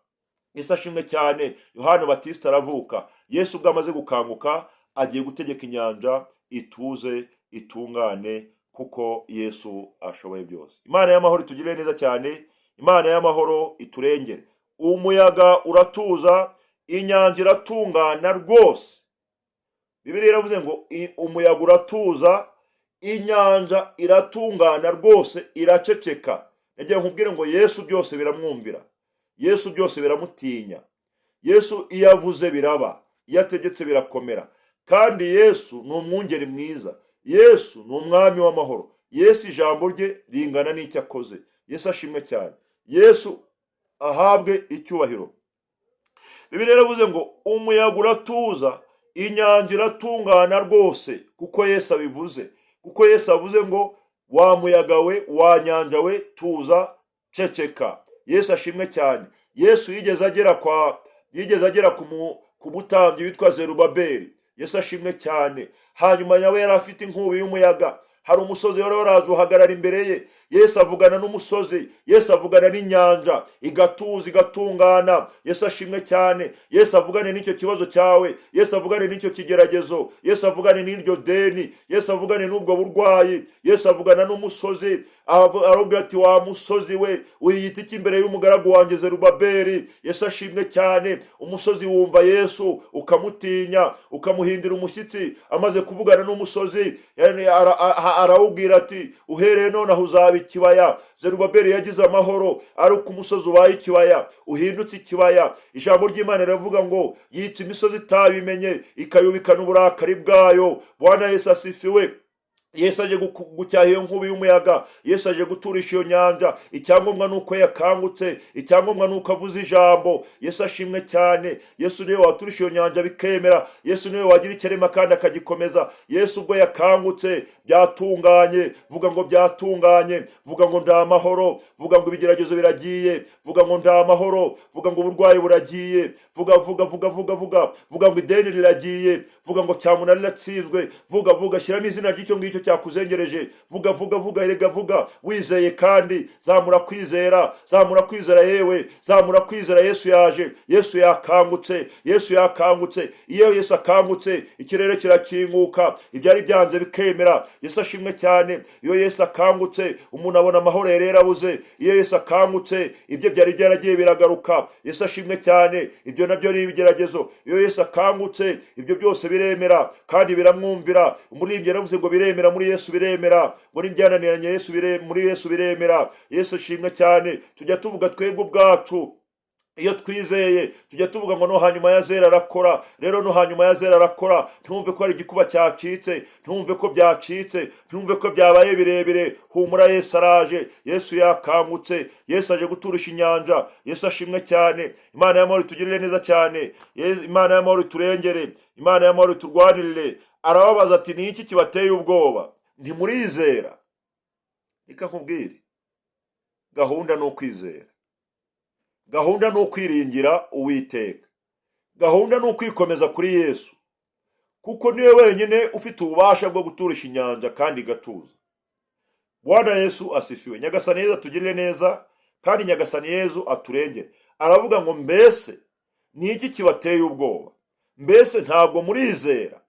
Yesu ashimwe cyane. Yohana Batista aravuka. Yesu ubwo amaze gukanguka, agiye gutegeka inyanja ituze, itungane, kuko Yesu ashoboye byose. Imana y'amahoro itugirire neza cyane, Imana y'amahoro iturengere. Umuyaga uratuza, inyanja iratungana rwose. Bibiliya iravuze ngo umuyaga uratuza, inyanja iratungana rwose, iraceceka. Nagira nkubwire ngo Yesu byose biramwumvira, Yesu byose biramutinya. Yesu iyo avuze biraba, iyo ategetse birakomera. Kandi Yesu ni umwungeri mwiza, Yesu ni umwami w'amahoro. Yesu ijambo rye ringana n'icyo akoze. Yesu ashimwe cyane. Yesu ahabwe icyubahiro. Bibiliya yaravuze ngo umuyaga uratuza. Inyanja iratungana rwose kuko Yesu abivuze, kuko Yesu avuze ngo wa muyaga we, wa nyanja we, tuza, ceceka. Yesu ashimwe cyane. Yesu yigeze agera ku mutambyi witwa Zerubabeli. Yesu ashimwe cyane. Hanyuma nawe yari afite inkubi y'umuyaga. Hari umusozi wari waraje uhagarara imbere ye. Yesu avugana n'umusozi, Yesu avugana n'inyanja, igatuza, igatungana. Yesu ashimwe cyane. Yesu avugane n'icyo kibazo cyawe, Yesu avugane n'icyo kigeragezo, Yesu avugane n'iryo deni, Yesu avugane n'ubwo burwayi. Yesu avugana n'umusozi, arabwira ati wa musozi we, wiyita iki imbere y'umugaragu wanjye Zerubabeli? Yesu ashimwe cyane. Umusozi wumva Yesu ukamutinya, ukamuhindira umushyitsi. Amaze kuvugana n'umusozi, arawubwira ati uhereye nonaha uzaba ikibaya. Zerubabeli yagize amahoro ari uko umusozi ubaye ikibaya, uhindutse ikibaya. Ijambo ry'Imana riravuga ngo yica imisozi itabimenye, ikayubikana uburakari bwayo. Bwana Yesu asifiwe. Yesu aje gucyaha iyo nkubi y'umuyaga, Yesu aje guturisha iyo nyanja. Icyangombwa ni uko yakangutse, icyangombwa ni uko avuze ijambo. Yesu ashimwe cyane. Yesu niwe waturisha iyo nyanja bikemera. Yesu niwe wagira ikirema kandi akagikomeza. Yesu ubwo yakangutse byatunganye. Vuga ngo byatunganye, vuga ngo nda amahoro, vuga ngo ibigeragezo biragiye, vuga ngo nda amahoro, vuga ngo uburwayi buragiye, vuga, vuga, vuga, vuga, vuga, vuga ngo ideni riragiye, vuga ngo cyamunara riratsinzwe, vuga, vuga, shyiramo izina ry'icyo ngicyo cyakuzengereje. Vuga, vuga, vuga, erega vuga wizeye, kandi zamura kwizera, zamura kwizera, yewe zamura kwizera. Yesu yaje, Yesu yakangutse, Yesu yakangutse. Iyo Yesu akangutse, ikirere kirakinguka, ibyari byanze bikemera. Yesu ashimwe cyane. Iyo Yesu akangutse, umuntu abona amahoro yari yarabuze. Iyo Yesu akangutse, ibyo byari byaragiye biragaruka. Yesu ashimwe cyane. Ibyo nabyo ni ibigeragezo. Iyo Yesu akangutse, ibyo byose biremera kandi biramwumvira. Umuririmbyi yaravuze ngo biremera muri Yesu, biremera, ngo n'ibyananiranye Yesu muri Yesu biremera. Yesu ashimwe cyane. Tujya tuvuga twebwe ubwacu iyo twizeye, tujya tuvuga ngo no hanyuma ya zera arakora. Rero no hanyuma ya zera arakora. Ntumve ko hari igikuba cyacitse, ntumve ko byacitse, ntumve ko byabaye birebire. Humura, Yesu araje. Yesu yakangutse, Yesu aje guturisha inyanja. Yesu ashimwe cyane. Imana y'amahoro itugirire neza cyane. Imana y'amahoro iturengere, Imana y'amahoro iturwanirire. Arababaza ati ni iki kibateye ubwoba? Ntimurizera? Reka nkubwire, gahunda ni ukwizera, gahunda ni ukwiringira Uwiteka, gahunda ni ukwikomeza kuri Yesu, kuko niwe wenyine ufite ububasha bwo guturisha inyanja kandi igatuza. Bwana Yesu asifiwe. Nyagasani Yezu atugirire neza kandi Nyagasani Yezu aturengere. Aravuga ngo mbese ni iki kibateye ubwoba? Mbese ntabwo murizera?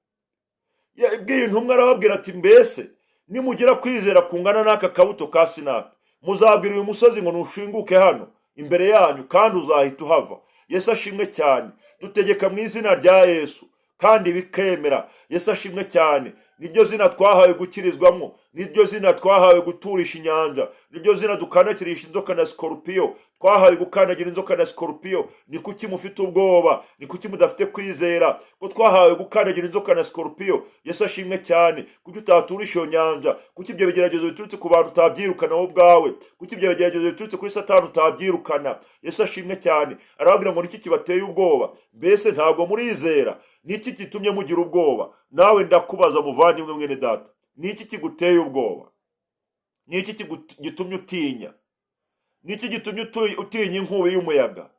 Yabwiye intumwa, arababwira ati mbese nimugira kwizera kungana n'aka kabuto ka sinapi, muzabwira uyu musozi ngo nushinguke hano imbere yanyu, kandi uzahita uhava. Yesu ashimwe cyane. Dutegeka mu izina rya Yesu kandi bikemera. Yesu ashimwe cyane. Niryo zina twahawe gukirizwamo, niryo zina twahawe guturisha inyanja, niryo zina dukandagirisha inzoka na sikorupiyo. Twahawe gukandagira inzoka na sikorupiyo. Ni kuki mufite ubwoba? Ni kuki mudafite kwizera ko twahawe gukandagira inzoka na sikorupiyo? Yesu ashimwe cyane. Kuki utaturisha iyo nyanja? Kuki ibyo bigeragezo biturutse ku bantu utabyirukana wowe ubwawe? Kuki ibyo bigeragezo biturutse kuri Satani utabyirukana? Yesu ashimwe cyane. Arababwira ngo niki kibateye ubwoba? Mbese ntabwo murizera? Niki gitumye mugira ubwoba? Nawe ndakubaza, muvandimwe, mwene data, niki kiguteye ubwoba? Niki gitumye utinya? Niki gitumye utinya inkubi y'umuyaga?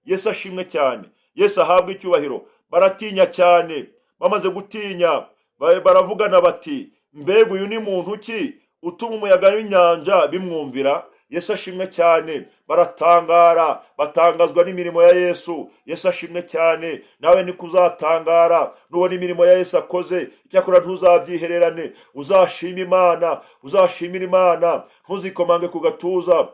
Yesu ashimwe cyane. Yesu ahabwe icyubahiro. Baratinya cyane. Bamaze gutinya, baravugana bati mbega uyu ni muntu ki utuma umuyaga w'inyanja bimwumvira? Yesu ashimwe cyane. Baratangara, batangazwa n'imirimo ya Yesu. Yesu ashimwe cyane. Nawe niko uzatangara nubona imirimo ya Yesu akoze. Icyakora ntuzabyihererane, uzashima Imana, uzashimira Imana. Ntuzikomange ku gatuza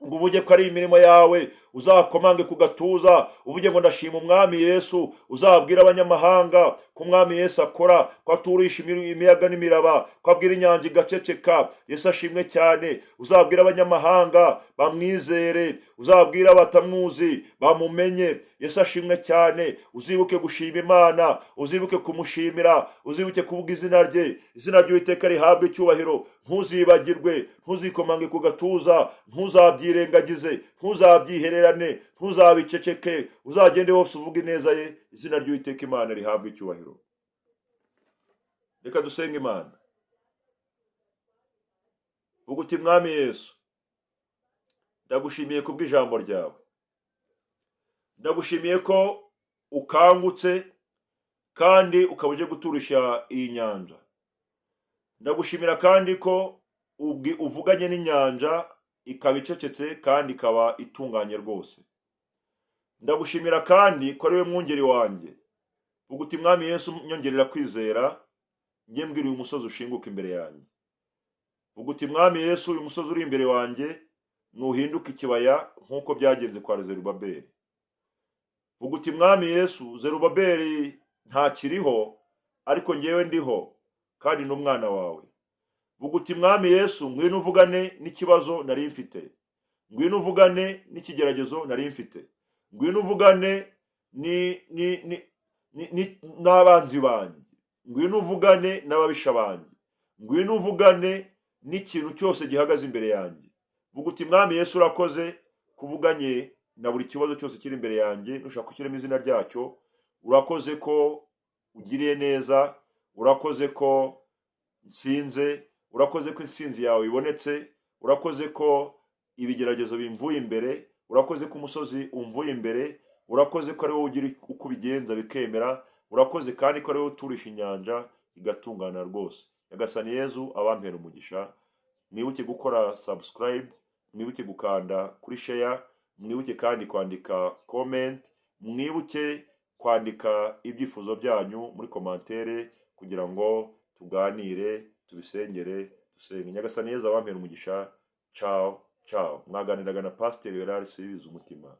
ngo uvuge ko ari imirimo yawe. Uzakomange ku gatuza uvuge ngo ndashima Umwami Yesu. Uzabwira abanyamahanga ko Umwami Yesu akora, ko aturisha imiyaga n'imiraba, ko abwira inyanja igaceceka. Yesu ashimwe cyane. Uzabwira abanyamahanga bamwizere, uzabwira abatamwuzi bamumenye. Yesu ashimwe cyane. Uzibuke gushima Imana, uzibuke kumushimira, uzibuke kuvuga izina rye. Izina ry'Uwiteka rihabwe icyubahiro. Ntuzibagirwe, ntuzikomange ku gatuza, ntuzabyirengagize, ntuzabyihererane. Ntuzabitererane, ntuzabiceceke, uzagende hose uvuga ineza ye. Izina ry'Uwiteka Imana rihabwa icyubahiro. Reka dusenge Imana. Vuga uti: "Mwami Yesu, ndagushimiye kubw'ijambo ryawe. Ndagushimiye ko ukangutse kandi ukaba uje guturisha iyi nyanja. Ndagushimira kandi ko uvuganye n'inyanja ikaba icecetse kandi ikaba itunganye rwose. Ndagushimira kandi ko ari we mwungeri wanjye." Vuga uti: "Mwami Yesu, nyongerera kwizera, njye mbwira uyu musozi ushinguka imbere yanjye." Vuga uti: "Mwami Yesu, uyu musozi uri imbere wanjye nuhinduka ikibaya nk'uko byagenze kwa Zerubabeli." Vuga uti: "Mwami Yesu, Zerubabeli ntakiriho, ariko ngewe ndiho kandi n'umwana wawe." Vuga uti: "Mwami Yesu, ngwino uvugane n'ikibazo nari mfite, ngwino uvugane n'ikigeragezo nari mfite, ngwino uvugane n'abanzi banjye, ngwino uvugane n'ababisha banjye, ngwino uvugane n'ikintu cyose gihagaze imbere yanjye." Vuga uti: "Mwami Yesu, urakoze kuvuganye na buri kibazo cyose kiri imbere yanjye." Nushaka gushyiramo izina ryacyo. Urakoze ko ugiriye neza, urakoze ko nsinze, urakoze ko intsinzi yawe ibonetse, urakoze ko ibigeragezo bimvuye imbere, urakoze ko umusozi umvuye imbere, urakoze ko ari wowe ugira uko ubigenza bikemera, urakoze kandi ko ari wowe uturisha inyanja igatungana rwose. Nyagasani Yezu abampera umugisha. Mwibuke gukora subscribe, mwibuke gukanda kuri share, mwibuke kandi kwandika comment, mwibuke kwandika ibyifuzo byanyu muri commentaire kugira ngo tuganire, tubisengere, dusenge. Nyagasani Yezu abampera umugisha. Ciao ciao. Mwaganiraga na Pasiteri Werari Sibiza Umutima.